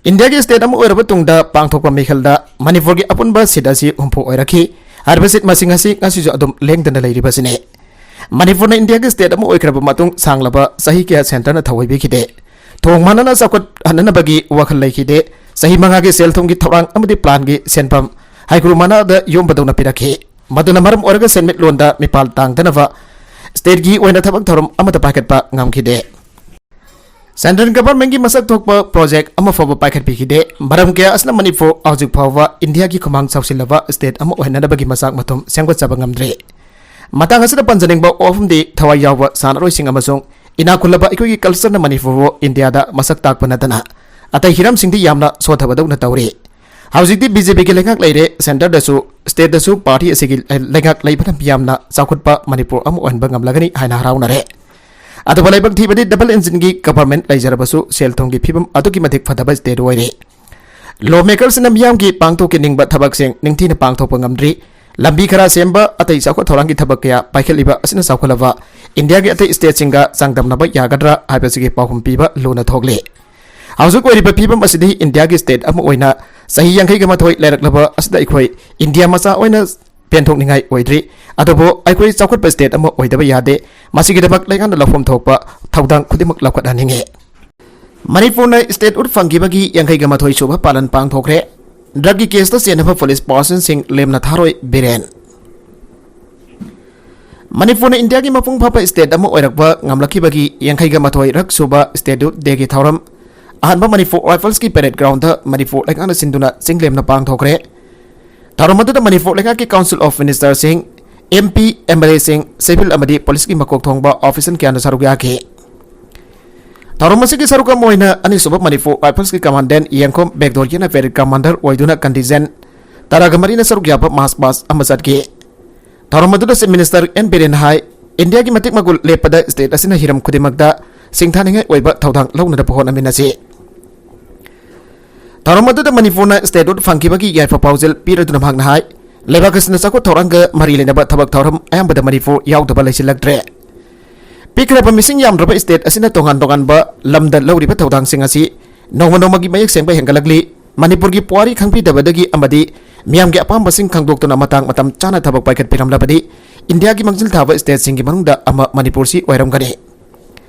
ꯏꯟꯗꯤꯌꯥꯒꯤ state ꯑꯃ ꯑꯣꯏꯔꯕ ꯇꯨꯡꯗ ꯄꯥꯡꯊꯣꯛꯄ ꯃꯤꯈꯜꯗ ꯃꯅꯤꯄꯨꯔꯒꯤ ꯑꯄꯨꯟꯕ seat ꯑꯁꯤ ꯍꯨꯝꯐꯨ ꯑꯣꯏꯔꯛꯈꯤ꯫ ꯍꯥꯏꯔꯤꯕ seat ꯃꯁꯤꯡ ꯑꯁꯤ ꯉꯁꯤꯁꯨ ꯑꯗꯨꯝ ꯂꯦꯡꯗꯅ ꯂꯩꯔꯤꯕꯁꯤꯅꯤ꯫ ꯃꯅꯤꯄꯨꯔꯅ ꯏꯟꯗꯤꯌꯥꯒꯤ state ꯑꯃ ꯑꯣꯏꯈ꯭ꯔꯕ ꯃꯇꯨꯡ ꯁꯥꯡꯂꯕ ꯆꯍꯤ ꯀꯌꯥ centreꯅ ꯊꯑꯣꯏꯕꯤꯈꯤꯗꯦ꯫ ꯊꯣꯡ ꯃꯥꯟꯅꯅ ꯆꯥꯎꯈꯠꯍꯟꯅꯅꯕꯒꯤ ꯋꯥꯈꯜ ꯂꯩꯈꯤꯗꯦ꯫ ꯆꯍꯤ ꯃꯉꯥꯒꯤ ꯁꯦꯜ ꯊꯨꯝꯒꯤ ꯊꯧꯔꯥꯡ ꯑꯃꯗꯤ planꯒꯤ ꯁꯦꯟꯐꯝ ꯍꯩꯀ꯭ꯔꯨ ꯃꯅꯥꯗ ꯌꯣꯝꯕꯗꯧꯅ ꯄꯤꯔꯛꯈꯤ꯫ ꯃꯗꯨꯅ ꯃꯔꯝ ꯑꯣꯏꯔꯒ ꯁꯦꯟꯃꯤꯠꯂꯣꯟꯗ ꯃꯤꯄꯥꯜ ꯇꯥꯡꯗꯅꯕ stateꯀꯤ ꯑꯣꯏꯅ ꯊꯕꯛ ꯊꯧꯔꯝ ꯑꯃꯠꯇ ꯄꯥꯏꯈꯠꯄ ꯉꯝꯈꯤꯗꯦ꯫ Central governmentꯀꯤ ꯃꯁꯛ ꯊꯣꯛꯄ project ꯑꯃ ꯐꯥꯎꯕ ꯄꯥꯏꯈꯠꯄꯤꯈꯤꯗꯦ꯫ ꯃꯔꯝ ꯀꯌꯥ ꯑꯁꯤꯅ ꯃꯅꯤꯄꯨꯔ ꯍꯧꯖꯤꯛ ꯐꯥꯎꯕ ꯏꯟꯗꯤꯌꯥꯒꯤ ꯈꯨꯃꯥꯡ ꯆꯥꯎꯁꯤꯜꯂꯕ state ꯑꯃ ꯑꯣꯏꯍꯟꯅꯕꯒꯤ ꯃꯆꯥꯛ ꯃꯊꯨꯝ ꯁꯦꯝꯒꯠꯆꯕ ꯉꯝꯗ꯭ꯔꯤ꯫ ꯃꯇꯥꯡ ꯑꯁꯤꯗ ꯄꯟꯖꯅꯤꯡꯕ ꯋꯥꯐꯝꯗꯤ ꯊꯋꯥꯏ ꯌꯥꯎꯕ ꯁꯥꯟꯅꯔꯣꯏꯁꯤꯡ ꯑꯃꯁꯨꯡ ꯏꯅꯥꯛ ꯈꯨꯜꯂꯕ ꯑꯩꯈꯣꯏꯒꯤ cultureꯅ ꯃꯅꯤꯄꯨꯔꯕꯨ ꯏꯟꯗꯤꯌꯥꯗ ꯃꯁꯛ ꯇꯥꯛꯄ ꯅꯠꯇꯅ ꯑꯇꯩ ꯍꯤꯔꯝꯁꯤꯡꯗꯤ ꯌꯥꯝꯅ ꯁꯣꯊꯕꯗꯧꯅ ꯇꯧꯔꯤ꯫ ꯍꯧꯖꯤꯛꯇꯤ BJPꯒꯤ ꯂꯩꯉꯥꯛ ꯂꯩꯔꯦ, centreꯗꯁꯨ stateꯇꯁꯨ party ꯑꯁꯤꯒꯤ ꯂꯩꯉꯥꯛ ꯂꯩꯕꯅ ꯌꯥꯝꯅ ꯆꯥꯎꯈꯠꯄ ꯃꯅꯤꯄꯨꯔ ꯑꯃ ꯑꯣꯏꯍꯟꯕ ꯉꯝꯂꯒꯅꯤ ꯍꯥꯏꯅ ꯍꯔꯥꯎꯅꯔꯦ꯫ ꯑꯗꯨꯕꯨ ꯂꯥꯏꯕꯛ ꯊꯤꯕꯗꯤ double engineꯒꯤ government ꯂꯩꯖꯔꯕꯁꯨ ꯁꯦꯜ ꯊꯨꯝꯒꯤ ꯐꯤꯕꯝ ꯑꯗꯨꯛꯀꯤ ꯃꯇꯤꯛ ꯐꯗꯕ state ꯑꯣꯏꯔꯦ꯫ Lawmakersꯅ ꯃꯤꯌꯥꯝꯒꯤ ꯄꯥꯡꯊꯣꯛꯈꯤꯅꯤꯡꯕ ꯊꯕꯛꯁꯤꯡ ꯅꯤꯡꯊꯤꯅ ꯄꯥꯡꯊꯣꯛꯄ ꯉꯝꯗ꯭ꯔꯤ꯫ ꯂꯝꯕꯤ ꯈꯔ ꯁꯦꯝꯕ, ꯑꯇꯩ ꯆꯥꯎꯈꯠ ꯊꯧꯔꯥꯡꯒꯤ ꯊꯕꯛ ꯀꯌꯥ ꯄꯥꯏꯈꯠꯂꯤꯕ ꯑꯁꯤꯅ ꯆꯥꯎꯈꯠꯂꯕ ꯏꯟꯗꯤꯌꯥꯒꯤ ꯑꯇꯩ stateꯁꯤꯡꯒ ꯆꯥꯡꯗꯝꯅꯕ ꯌꯥꯒꯗ꯭ꯔꯥ ꯍꯥꯏꯕꯁꯤꯒꯤ ꯄꯥꯎꯈꯨꯝ ꯄꯤꯕ ꯂꯨꯅ ꯊꯣꯛꯂꯤ꯫ ꯍꯧꯖꯤꯛ ꯑꯣꯏꯔꯤꯕ ꯐꯤꯕꯝ ꯑꯁꯤꯗꯤ ꯏꯟꯗꯤꯌꯥꯒꯤ state ꯑꯃ ꯑꯣꯏꯅ ꯆꯍꯤ ꯌꯥꯡꯈꯩꯒ ꯃꯥꯊꯣꯏ ꯂꯩꯔꯛꯂꯕ ꯑꯁꯤꯗ ꯑꯩꯈꯣꯏ ꯏꯟꯗꯤꯌꯥ ꯃꯆꯥ ꯑꯣꯏꯅ ꯄꯦꯟꯊꯣꯛꯅꯤꯡꯉꯥꯏ ꯑꯣꯏꯗ꯭ꯔꯤ꯫ ꯑꯗꯨꯕꯨ ꯑꯩꯈꯣꯏ ꯆꯥꯎꯈꯠꯄ state ꯑꯃ ꯑꯣꯏꯗꯕ ꯌꯥꯗꯦ꯫ ꯃꯁꯤꯒꯤꯗꯃꯛ ꯂꯩꯉꯥꯛꯅ ꯂꯧꯐꯝ ꯊꯣꯛꯄ ꯊꯧꯗꯥꯡ ꯈꯨꯗꯤꯡꯃꯛ ꯂꯧꯈꯠꯍꯟꯅꯤꯡꯉꯤ꯫ ꯃꯅꯤꯄꯨꯔꯅ statehood ꯐꯪꯈꯤꯕꯒꯤ ꯌꯥꯡꯈꯩꯒ ꯃꯥꯊꯣꯏ ꯁꯨꯕ ꯄꯥꯂꯟ ꯄꯥꯡꯊꯣꯛꯈ꯭ꯔꯦ꯫ Drugꯀꯤ caseꯇ ꯆꯦꯟꯅꯕ police personꯁꯤꯡ ꯂꯦꯝꯅ ꯊꯥꯔꯣꯏ ꯕꯤꯔꯦꯟ꯫ ꯃꯅꯤꯄꯨꯔꯅ ꯏꯟꯗꯤꯌꯥꯒꯤ ꯃꯄꯨꯡ ꯐꯥꯕ state ꯑꯃ ꯑꯣꯏꯔꯛꯄ ꯉꯝꯂꯛꯈꯤꯕꯒꯤ ꯌꯥꯡꯈꯩꯒ ꯃꯥꯊꯣꯏꯔꯛ ꯁꯨꯕ statehood dayꯒꯤ ꯊꯧꯔꯝ ꯑꯍꯥꯟꯕ ꯃꯅꯤꯄꯨꯔ Riflesꯀꯤ parade groundꯗ ꯃꯅꯤꯄꯨꯔ ꯂꯩꯉꯥꯛꯅ ꯁꯤꯟꯗꯨꯅ ꯆꯤꯡꯂꯦꯝꯅ ꯄꯥꯡꯊꯣꯛꯈ꯭ꯔꯦ꯫ ꯊꯧꯔꯝ ꯑꯗꯨꯗ ꯃꯅꯤꯄꯨꯔ ꯂꯩꯉꯥꯛꯀꯤ Council of Ministerꯁꯤꯡ, MP, MLAꯁꯤꯡ, civil ꯑꯃꯗꯤ policeꯀꯤ ꯃꯀꯣꯛ ꯊꯣꯡꯕ official ꯀꯌꯥꯅ ꯁꯔꯨꯛ ꯌꯥꯈꯤ꯫ ꯊꯧꯔꯝ ꯑꯁꯤꯒꯤ ꯁꯔꯨꯛ ꯑꯃ ꯑꯣꯏꯅ ꯑꯅꯤꯁꯨꯕ ꯃꯅꯤꯄꯨꯔ Riflesꯀꯤ commandant ꯌꯦꯡꯈꯣꯝ ꯕꯦꯛꯗꯣꯔꯒꯤꯅ parade commander ꯑꯣꯏꯗꯨꯅ contingent ꯇꯔꯥꯒ ꯃꯔꯤꯅ ꯁꯔꯨꯛ ꯌꯥꯕ march past ꯑꯃ ꯆꯠꯈꯤ꯫ ꯊꯧꯔꯝ ꯑꯗꯨꯗ Chief Minister ꯑꯦꯟ ꯕꯤꯔꯦꯟꯅ ꯍꯥꯏ, ꯏꯟꯗꯤꯌꯥꯒꯤ ꯃꯇꯤꯛ ꯃꯒꯨꯟ ꯂꯦꯞꯄꯗ state ꯑꯁꯤꯅ ꯍꯤꯔꯝ ꯈꯨꯗꯤꯡꯃꯛꯇ ꯁꯤꯡꯊꯥꯅꯤꯡꯉꯥꯏ ꯑꯣꯏꯕ ꯊꯧꯗꯥꯡ ꯂꯧꯅꯅꯕ ꯍꯣꯠꯅꯃꯤꯟꯅꯁꯤ꯫ ꯊꯧꯔꯝ ꯑꯗꯨꯗ ꯃꯅꯤꯄꯨꯔꯅ statehood ꯐꯪꯈꯤꯕꯒꯤ ꯌꯥꯏꯐ ꯄꯥꯎꯖꯦꯜ ꯄꯤꯔꯗꯨꯅ ꯃꯍꯥꯛꯅ ꯍꯥꯏ, ꯂꯩꯕꯥꯛ ꯑꯁꯤꯅ ꯆꯥꯎꯈꯠ ꯊꯧꯔꯥꯡꯒ ꯃꯔꯤ ꯂꯩꯅꯕ ꯊꯕꯛ ꯊꯧꯔꯝ ꯑꯌꯥꯝꯕꯗ ꯃꯅꯤꯄꯨꯔ ꯌꯥꯎꯗꯕ ꯂꯩꯁꯤꯜꯂꯛꯇ꯭ꯔꯦ꯫ ꯄꯤꯛꯈ꯭ꯔꯕ ꯃꯤꯁꯤꯡ ꯌꯥꯝꯗ꯭ꯔꯕ state ꯑꯁꯤꯅ ꯇꯣꯉꯥꯟ ꯇꯣꯉꯥꯟꯕ ꯂꯝꯗ ꯂꯧꯔꯤꯕ ꯊꯧꯗꯥꯡꯁꯤꯡ ꯑꯁꯤ ꯅꯣꯡꯃ ꯅꯣꯡꯃꯒꯤ ꯃꯌꯦꯛ ꯁꯦꯡꯕ ꯍꯦꯟꯒꯠꯂꯛꯂꯤ꯫ ꯃꯅꯤꯄꯨꯔꯒꯤ ꯄꯨꯋꯥꯔꯤ ꯈꯪꯕꯤꯗꯕꯗꯒꯤ ꯑꯃꯗꯤ ꯃꯤꯌꯥꯝꯒꯤ ꯑꯄꯥꯝꯕꯁꯤꯡ ꯈꯪꯗꯣꯛꯇꯨꯅ ꯃꯇꯥꯡ ꯃꯇꯝ ꯆꯥꯅ ꯊꯕꯛ ꯄꯥꯏꯈꯠꯄꯤꯔꯝꯂꯕꯗꯤ ꯏꯟꯗꯤꯌꯥꯒꯤ ꯃꯥꯡꯖꯤꯜ ꯊꯥꯕ stateꯁꯤꯡꯒꯤ ꯃꯅꯨꯡꯗ ꯑꯃ ꯃꯅꯤꯄꯨꯔꯁꯤ ꯑꯣꯏꯔꯝꯒꯅꯤ꯫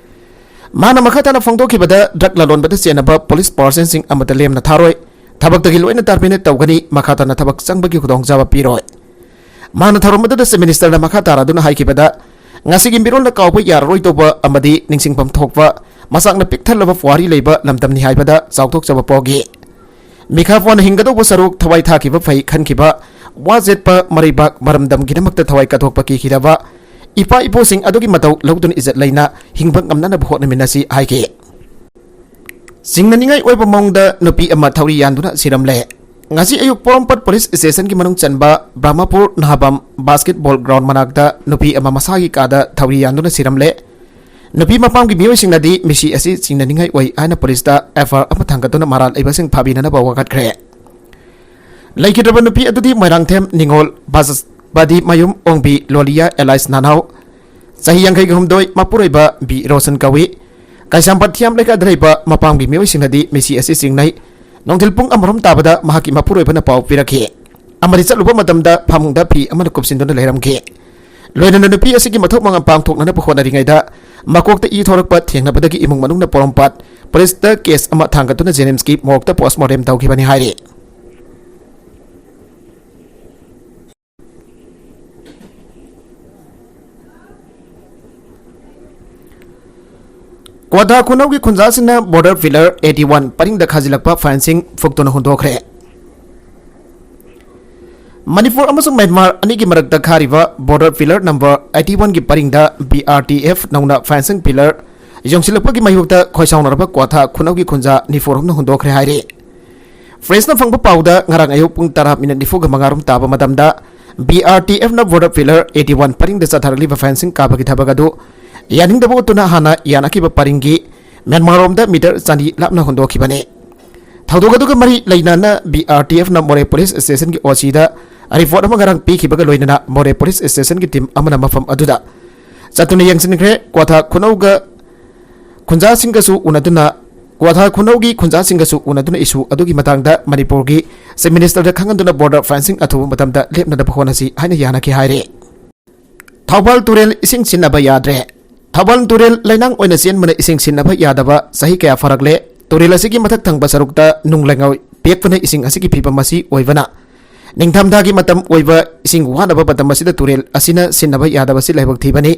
ꯃꯥꯅ ꯃꯈꯥ ꯇꯥꯅ ꯐꯣꯡꯗꯣꯛꯈꯤꯕꯗ, drug ꯂꯂꯣꯟꯕꯗ ꯆꯦꯟꯅꯕ police personꯁꯤꯡ ꯑꯃꯠꯇ ꯂꯦꯝꯅ ꯊꯥꯔꯣꯏ, ꯊꯕꯛꯇꯒꯤ ꯂꯣꯏꯅ terminate ꯇꯧꯒꯅꯤ, ꯃꯈꯥ ꯇꯥꯅ ꯊꯕꯛ ꯆꯪꯕꯒꯤ ꯈꯨꯗꯣꯡꯆꯥꯕ ꯄꯤꯔꯣꯏ꯫ ꯃꯥꯅ ꯊꯧꯔꯝ ꯑꯗꯨꯗ Chief Ministerꯅ ꯃꯈꯥ ꯇꯥꯔꯗꯨꯅ ꯍꯥꯏꯈꯤꯕꯗ, ꯉꯁꯤꯒꯤ ꯃꯤꯔꯣꯜꯅ ꯀꯥꯎꯕ ꯌꯥꯔꯔꯣꯏꯗꯧꯕ ꯑꯃꯗꯤ ꯅꯤꯡꯁꯤꯡꯐꯝ ꯊꯣꯛꯄ ꯃꯁꯥꯛꯅ ꯄꯤꯛ ꯊꯜꯂꯕ ꯄꯨꯋꯥꯔꯤ ꯂꯩꯕ ꯂꯝꯗꯝꯅꯤ ꯍꯥꯏꯕꯗ ꯆꯥꯎꯊꯣꯛꯆꯕ ꯄꯣꯛꯏ꯫ ꯃꯤꯈꯥ ꯄꯣꯟꯅ ꯍꯤꯡꯒꯗꯧꯕ ꯁꯔꯨꯛ ꯊꯋꯥꯏ ꯊꯥꯈꯤꯕ ꯐꯩ ꯈꯟꯈꯤꯕ, ꯋꯥ ꯆꯦꯠꯄ ꯃꯔꯩꯕꯥꯛ ꯃꯔꯝꯗꯝꯒꯤꯗꯃꯛꯇ ꯊꯋꯥꯏ ꯀꯠꯊꯣꯛꯄ ꯀꯤꯈꯤꯗꯕ ꯏꯄꯥ ꯏꯄꯨꯁꯤꯡ ꯑꯗꯨꯒꯤ ꯃꯇꯧ ꯂꯧꯗꯨꯅ ꯏꯖꯠ ꯂꯩꯅ ꯍꯤꯡꯕ ꯉꯝꯅꯅꯕ ꯍꯣꯠꯅꯃꯤꯟꯅꯁꯤ ꯍꯥꯏꯈꯤ꯫ ꯆꯤꯡꯅꯅꯤꯡꯉꯥꯏ ꯑꯣꯏꯕ ꯃꯑꯣꯡꯗ ꯅꯨꯄꯤ ꯑꯃ ꯊꯧꯔꯤ ꯌꯥꯟꯗꯨꯅ ꯁꯤꯔꯝꯂꯦ꯫ ꯉꯁꯤ ꯑꯌꯨꯛ ꯄꯣꯔꯣꯝꯄꯥꯠ police stationꯒꯤ ꯃꯅꯨꯡ ꯆꯟꯕ ꯕ꯭ꯔꯍꯃꯄꯨꯔ ꯅꯍꯥꯕꯝ basketball ground ꯃꯅꯥꯛꯇ ꯅꯨꯄꯤ ꯑꯃ ꯃꯁꯥꯒꯤ ꯀꯥꯗ ꯊꯧꯔꯤ ꯌꯥꯟꯗꯨꯅ ꯁꯤꯔꯝꯂꯦ꯫ ꯅꯨꯄꯤ ꯃꯄꯥꯝꯒꯤ ꯃꯤꯑꯣꯏꯁꯤꯡꯅꯗꯤ ꯃꯤꯁꯤ ꯑꯁꯤ ꯆꯤꯡꯅꯅꯤꯡꯉꯥꯏ ꯑꯣꯏ ꯍꯥꯏꯅ policeꯇ FIR ꯑꯃ ꯊꯥꯡꯒꯠꯇꯨꯅ ꯃꯔꯥꯜ ꯂꯩꯕꯁꯤꯡ ꯐꯥꯕꯤꯅꯅꯕ ꯋꯥꯀꯠꯈ꯭ꯔꯦ꯫ ꯂꯩꯈꯤꯗ꯭ꯔꯕ ꯅꯨꯄꯤ ꯑꯗꯨꯗꯤ ꯃꯣꯏꯔꯥꯡꯊꯦꯝ ꯅꯤꯉꯣꯜ ꯕꯥꯖ-, ꯕꯥꯗꯤ ꯃꯌꯨꯝ ꯑꯣꯡꯕꯤ ꯂꯣꯂꯤꯌꯥ alias ꯅꯅꯥꯎ, ꯆꯍꯤ ꯌꯥꯡꯈꯩꯒ ꯍꯨꯝꯗꯣꯏ, ꯃꯄꯨꯔꯣꯏꯕ ꯕꯤ ꯔꯣꯁꯟ ꯀꯧꯏ꯫ ꯀꯩꯁꯥꯝꯄꯥꯠ ꯊꯤꯌꯥꯝ ꯂꯩꯀꯥꯏꯗ ꯂꯩꯕ ꯃꯄꯥꯝꯒꯤ ꯃꯤꯑꯣꯏꯁꯤꯡꯅꯗꯤ ꯃꯤꯁꯤ ꯑꯁꯤ ꯆꯤꯡꯅꯩ꯫ ꯅꯨꯡꯊꯤꯜ ꯄꯨꯡ ꯑꯃꯔꯣꯝ ꯇꯥꯕꯗ ꯃꯍꯥꯛꯀꯤ ꯃꯄꯨꯔꯣꯏꯕꯅ ꯄꯥꯎ ꯄꯤꯔꯛꯈꯤ ꯑꯃꯗꯤ ꯆꯠꯂꯨꯕ ꯃꯇꯝꯗ ꯐꯃꯨꯡꯗ ꯐꯤ ꯑꯃꯅ ꯀꯨꯞꯁꯤꯟꯗꯨꯅ ꯂꯩꯔꯝꯈꯤ꯫ ꯂꯣꯏꯅꯅ ꯅꯨꯄꯤ ꯑꯁꯤꯒꯤ ꯃꯊꯧ ꯃꯉꯝ ꯄꯥꯡꯊꯣꯛꯅꯅꯕ ꯍꯣꯠꯅꯔꯤꯉꯩꯗ ꯃꯀꯣꯛꯇ ꯏ ꯊꯣꯔꯛꯄ ꯊꯦꯡꯅꯕꯗꯒꯤ ꯏꯃꯨꯡ ꯃꯅꯨꯡꯅ ꯄꯣꯔꯣꯝꯄꯥꯠ policeꯇ case ꯑꯃ ꯊꯥꯡꯒꯠꯇꯨꯅ JNIMSꯀꯤ morgueꯇ postmortem ꯇꯧꯈꯤꯕꯅꯤ ꯍꯥꯏꯔꯤ꯫ ꯀ꯭ꯋꯥꯊꯥ ꯈꯨꯅꯧꯒꯤ ꯈꯨꯟꯖꯥꯁꯤꯡꯅ border pillar eighty one ꯄꯔꯤꯡꯗ ꯈꯥꯖꯤꯜꯂꯛꯄ fineꯁꯤꯡ ꯐꯨꯛꯇꯨꯅ ꯍꯨꯟꯗꯣꯛꯈ꯭ꯔꯦ꯫ Manipur ꯑꯃꯁꯨꯡ ꯃ꯭ꯌꯥꯟꯃꯥꯔ ꯑꯅꯤꯒꯤ ꯃꯔꯛꯇ Kharif border pillar number eighty oneꯒꯤ ꯄꯔꯤꯡꯗ BRTF ꯅꯧꯅ fencing pillar ꯌꯨꯡꯁꯤꯜꯂꯛꯄꯒꯤ ꯃꯥꯌꯣꯛꯇ ꯈꯣꯏꯁꯥꯎꯅꯔꯕ ꯀ꯭ꯋꯥꯊꯥ ꯈꯨꯅꯧꯒꯤ ꯈꯨꯟꯖꯥ ꯅꯤꯐꯨ ꯍꯨꯝꯅ ꯍꯨꯟꯗꯣꯛꯈ꯭ꯔꯦ ꯍꯥꯏꯔꯤ꯫ Pressꯅ ꯐꯪꯕ ꯄꯥꯎꯗ ꯉꯔꯥꯡ ꯑꯌꯨꯛ ꯄꯨꯡ ꯇꯔꯥ ꯃꯤꯅꯤꯠ ꯅꯤꯐꯨꯒ ꯃꯉꯥ ꯔꯣꯝ ꯇꯥꯕ ꯃꯇꯝꯗ BRTFꯅ border pillar eighty one ꯄꯔꯤꯡꯗ ꯆꯠꯊꯔꯛꯂꯤꯕ fencing ꯀꯥꯕꯒꯤ ꯊꯕꯛ ꯑꯗꯨ ꯌꯥꯅꯤꯡꯗꯕ ꯎꯠꯇꯨꯅ ꯍꯥꯟꯅ ꯌꯥꯅꯈꯤꯕ ꯄꯔꯤꯡꯒꯤ ꯃ꯭ꯌꯥꯟꯃꯥꯔꯔꯣꯝꯗ meter ꯆꯅꯤ ꯂꯥꯞꯅ ꯍꯨꯟꯗꯣꯛꯈꯤꯕꯅꯤ꯫ ꯊꯧꯗꯣꯛ ꯑꯗꯨꯒ ꯃꯔꯤ ꯂꯩꯅꯅ BRTFꯅ ꯃꯣꯔꯦ police stationꯒꯤ OCꯗ ꯔꯤꯄꯣꯔꯠ ꯑꯃ ꯉꯔꯥꯡ ꯄꯤꯈꯤꯕꯒ ꯂꯣꯏꯅꯅ ꯃꯣꯔꯦ ꯄꯨꯂꯤꯁ ꯁ꯭ꯇꯦꯁꯟꯒꯤ ꯇꯤꯝ ꯑꯃꯅ ꯃꯐꯝ ꯑꯗꯨꯗ ꯆꯠꯇꯨꯅ ꯌꯦꯡꯁꯤꯟꯈ꯭ꯔꯦ꯫ ꯀ꯭ꯋꯥꯊꯥ ꯈꯨꯅꯧꯒ ꯈꯨꯟꯖꯥꯁꯤꯡꯒꯁꯨ ꯎꯅꯗꯨꯅ, ꯀ꯭ꯋꯥꯊꯥ ꯈꯨꯅꯧꯒꯤ ꯈꯨꯟꯖꯥꯁꯤꯡꯒꯁꯨ ꯎꯅꯗꯨꯅ ꯏꯁꯨ ꯑꯗꯨꯒꯤ ꯃꯇꯥꯡꯗ ꯃꯅꯤꯄꯨꯔꯒꯤ ꯆꯤꯐ ꯃꯤꯅꯤꯁꯇꯔꯗ ꯈꯪꯍꯟꯗꯨꯅ ꯕꯣꯔꯗꯔ ꯐꯦꯟꯁꯤꯡ ꯑꯊꯨꯕ ꯃꯇꯝꯗ ꯂꯦꯞꯅꯅꯕ ꯍꯣꯠꯅꯁꯤ ꯍꯥꯏꯅ ꯌꯥꯅꯈꯤ ꯍꯥꯏꯔꯦ꯫ ꯊꯧꯕꯥꯜ ꯇꯨꯔꯦꯜ ꯏꯁꯤꯡ ꯁꯤꯟꯅꯕ ꯌꯥꯗ꯭ꯔꯦ꯫ ꯊꯧꯕꯥꯜ ꯇꯨꯔꯦꯜ ꯂꯩꯅꯥꯡ ꯑꯣꯏꯅ ꯆꯦꯟꯕꯅ ꯏꯁꯤꯡ ꯁꯤꯟꯅꯕ ꯌꯥꯗꯕ ꯆꯍꯤ ꯀꯌꯥ ꯐꯥꯔꯛꯂꯦ꯫ ꯇꯨꯔꯦꯜ ꯑꯁꯤꯒꯤ ꯃꯊꯛ ꯊꯪꯕ ꯁꯔꯨꯛꯇ ꯅꯨꯡ ꯂꯩꯉꯣꯏ ꯄꯦꯛꯄꯅ ꯏꯁꯤꯡ ꯑꯁꯤꯒꯤ ꯐꯤꯕꯝ ꯑꯁꯤ ꯑꯣꯏꯕꯅ, ꯅꯤꯡꯊꯝꯊꯥꯒꯤ ꯃꯇꯝ ꯑꯣꯏꯕ ꯏꯁꯤꯡ ꯋꯥꯅꯕ ꯃꯇꯝ ꯑꯁꯤꯗ ꯇꯨꯔꯦꯜ ꯑꯁꯤꯅ ꯁꯤꯟꯅꯕ ꯌꯥꯗꯕꯁꯤ ꯂꯥꯏꯕꯛ ꯊꯤꯕꯅꯤ꯫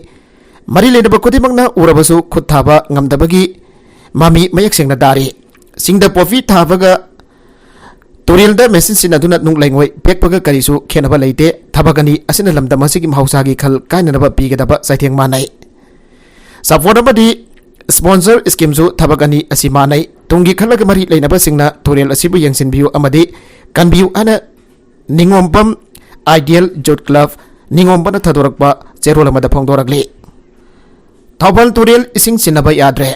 ꯃꯔꯤ ꯂꯩꯅꯕ ꯈꯨꯗꯤꯡꯃꯛꯅ ꯎꯔꯕꯁꯨ ꯈꯨꯠ ꯊꯥꯕ ꯉꯝꯗꯕꯒꯤ ꯃꯃꯤ ꯃꯌꯦꯛ ꯁꯦꯡꯅ ꯇꯥꯔꯤ꯫ ꯆꯤꯡꯗ ꯄꯣꯄꯤ ꯊꯥꯕꯒ ꯇꯨꯔꯦꯜꯗ ꯃꯦꯆꯤꯟ ꯁꯤꯖꯤꯟꯅꯗꯨꯅ ꯅꯨꯡ ꯂꯩꯉꯣꯏ ꯄꯦꯛꯄꯒ ꯀꯔꯤꯁꯨ ꯈꯦꯠꯅꯕ ꯂꯩꯇꯦ꯫ ꯊꯕꯛ ꯑꯅꯤ ꯑꯁꯤꯅ ꯂꯝꯗꯝ ꯑꯁꯤꯒꯤ ꯃꯍꯧꯁꯥꯒꯤ ꯈꯜ ꯀꯥꯏꯅꯅꯕ ꯄꯤꯒꯗꯕ ꯆꯩꯊꯦꯡ ꯃꯥꯟꯅꯩ꯫ ꯁꯄꯣꯔꯠ ꯑꯃꯗꯤ ꯁ꯭ꯄꯣꯟꯁꯔ ꯁ꯭ꯀꯤꯝꯁꯨ ꯊꯕꯛ ꯑꯅꯤ ꯑꯁꯤ ꯃꯥꯟꯅꯩ꯫ ꯇꯨꯡꯒꯤ ꯈꯜꯂꯒ ꯃꯔꯤ ꯂꯩꯅꯕꯁꯤꯡꯅ ꯇꯨꯔꯦꯜ ꯑꯁꯤꯕꯨ ꯌꯦꯡꯁꯤꯟꯕꯤꯌꯨ ꯑꯃꯗꯤ ꯀꯟꯕꯤꯌꯨ ꯍꯥꯏꯅ ꯅꯤꯉꯣꯝꯕꯝ ꯑꯥꯏꯗꯤꯌꯦꯜ ꯌꯨꯠ ꯀ꯭ꯂꯕ ꯅꯤꯉꯣꯝꯕꯅ ꯊꯥꯗꯣꯔꯛꯄ ꯆꯦꯔꯣꯜ ꯑꯃꯗ ꯐꯣꯡꯗꯣꯔꯛꯂꯤ꯫ ꯊꯧꯕꯥꯜ ꯇꯨꯔꯦꯜ ꯏꯁꯤꯡ ꯁꯤꯟꯅꯕ ꯌꯥꯗ꯭ꯔꯦ꯫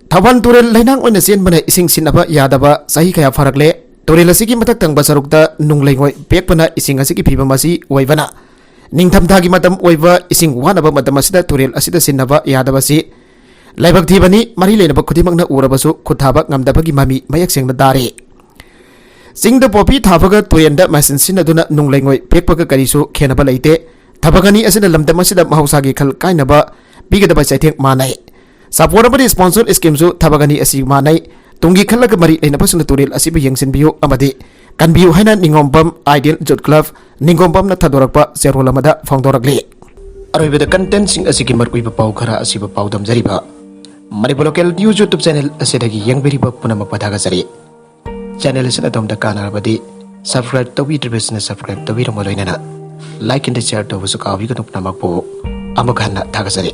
ꯊꯧꯕꯥꯜ ꯇꯨꯔꯦꯜ ꯂꯩꯅꯥꯡ ꯑꯣꯏꯅ ꯆꯦꯟꯕꯅ ꯏꯁꯤꯡ ꯁꯤꯟꯅꯕ ꯌꯥꯗꯕ ꯆꯍꯤ ꯀꯌꯥ ꯐꯥꯔꯛꯂꯦ꯫ ꯇꯨꯔꯦꯜ ꯑꯁꯤꯒꯤ ꯃꯊꯛ ꯊꯪꯕ ꯁꯔꯨꯛꯇ ꯅꯨꯡ ꯂꯩꯉꯣꯏ ꯄꯦꯛꯄꯅ ꯏꯁꯤꯡ ꯑꯁꯤꯒꯤ ꯐꯤꯕꯝ ꯑꯁꯤ ꯑꯣꯏꯕꯅ, ꯅꯤꯡꯊꯝꯊꯥꯒꯤ ꯃꯇꯝ ꯑꯣꯏꯕ ꯏꯁꯤꯡ ꯋꯥꯅꯕ ꯃꯇꯝ ꯑꯁꯤꯗ ꯇꯨꯔꯦꯜ ꯑꯁꯤꯗ ꯁꯤꯟꯅꯕ ꯌꯥꯗꯕꯁꯤ ꯂꯥꯏꯕꯛ ꯊꯤꯕꯅꯤ꯫ ꯃꯔꯤ ꯂꯩꯅꯕ ꯈꯨꯗꯤꯡꯃꯛꯅ ꯎꯔꯕꯁꯨ ꯈꯨꯠ ꯊꯥꯕ ꯉꯝꯗꯕꯒꯤ ꯃꯃꯤ ꯃꯌꯦꯛ ꯁꯦꯡꯅ ꯇꯥꯔꯤ꯫ ꯆꯤꯡꯗ ꯄꯣꯄꯤ ꯊꯥꯕꯒ ꯇꯨꯔꯦꯜꯗ ꯃꯦꯆꯤꯟ ꯁꯤꯖꯤꯟꯅꯗꯨꯅ ꯅꯨꯡ ꯂꯩꯉꯣꯏ ꯄꯦꯛꯄꯒ ꯀꯔꯤꯁꯨ ꯈꯦꯟꯅꯕ ꯂꯩꯇꯦ꯫ ꯊꯕꯛ ꯑꯅꯤ ꯑꯁꯤꯅ ꯂꯝꯗꯝ ꯑꯁꯤꯗ ꯃꯍꯧꯁꯥꯒꯤ ꯈꯜ ꯀꯥꯏꯅꯕ ꯄꯤꯒꯗꯕ ꯆꯩꯊꯦꯡ ꯃꯥꯟꯅꯩ꯫ ꯁꯄꯣꯔꯠ ꯑꯃꯗꯤ ꯁ꯭ꯄꯣꯟꯁꯔ ꯁ꯭ꯀꯤꯝꯁꯨ ꯊꯕꯛ ꯑꯅꯤ ꯑꯁꯤ ꯃꯥꯟꯅꯩ꯫ ꯇꯨꯡꯒꯤ ꯈꯜꯂꯒ ꯃꯔꯤ ꯂꯩꯅꯕꯁꯤꯡꯅ ꯇꯨꯔꯦꯜ ꯑꯁꯤꯕꯨ ꯌꯦꯡꯁꯤꯟꯕꯤꯌꯨ ꯑꯃꯗꯤ ꯀꯟꯕꯤꯌꯨ ꯍꯥꯏꯅ ꯅꯤꯉꯣꯝꯕꯝ ꯑꯥꯏꯗꯤꯌꯦꯜ ꯌꯨꯠ ꯀ꯭ꯂꯕ ꯅꯤꯉꯣꯝꯕꯝꯅ ꯊꯥꯗꯣꯔꯛꯄ ꯆꯦꯔꯣꯜ ꯑꯃꯗ ꯐꯣꯡꯗꯣꯔꯛꯂꯤ꯫ ꯑꯔꯣꯏꯕꯗ ꯀꯟꯇꯦꯟꯁꯤꯡ ꯑꯁꯤꯒꯤ ꯃꯔꯨꯑꯣꯏꯕ ꯄꯥꯎ ꯈꯔ ꯑꯁꯤꯕꯨ ꯄꯥꯎꯗꯝꯖꯔꯤꯕ Manipur local news YouTube channel ꯑꯁꯤꯗꯒꯤ ꯌꯦꯡꯕꯤꯔꯤꯕ ꯄꯨꯝꯅꯃꯛꯄꯨ ꯊꯥꯒꯠꯆꯔꯤ꯫ ꯆꯦꯅꯦꯜ ꯑꯁꯤꯅ ꯑꯗꯣꯝꯗ ꯀꯥꯟꯅꯔꯕꯗꯤ ꯁꯕꯁꯀ꯭ꯔꯥꯏꯕ ꯇꯧꯕꯤꯗ꯭ꯔꯤꯕꯁꯤꯡꯅ ꯁꯕꯁꯀ꯭ꯔꯥꯏꯕ ꯇꯧꯕꯤꯔꯝꯕ ꯂꯣꯏꯅꯅ ꯂꯥꯏꯛ ꯑꯃꯗꯤ ꯁꯤꯌꯥꯔ ꯇꯧꯕꯁꯨ ꯀꯥꯎꯕꯤꯒꯅꯨ꯫ ꯄꯨꯝꯅꯃꯛꯄꯨ ꯑꯃꯨꯛ ꯍꯟꯅ ꯊꯥꯒꯠꯆꯔꯤ꯫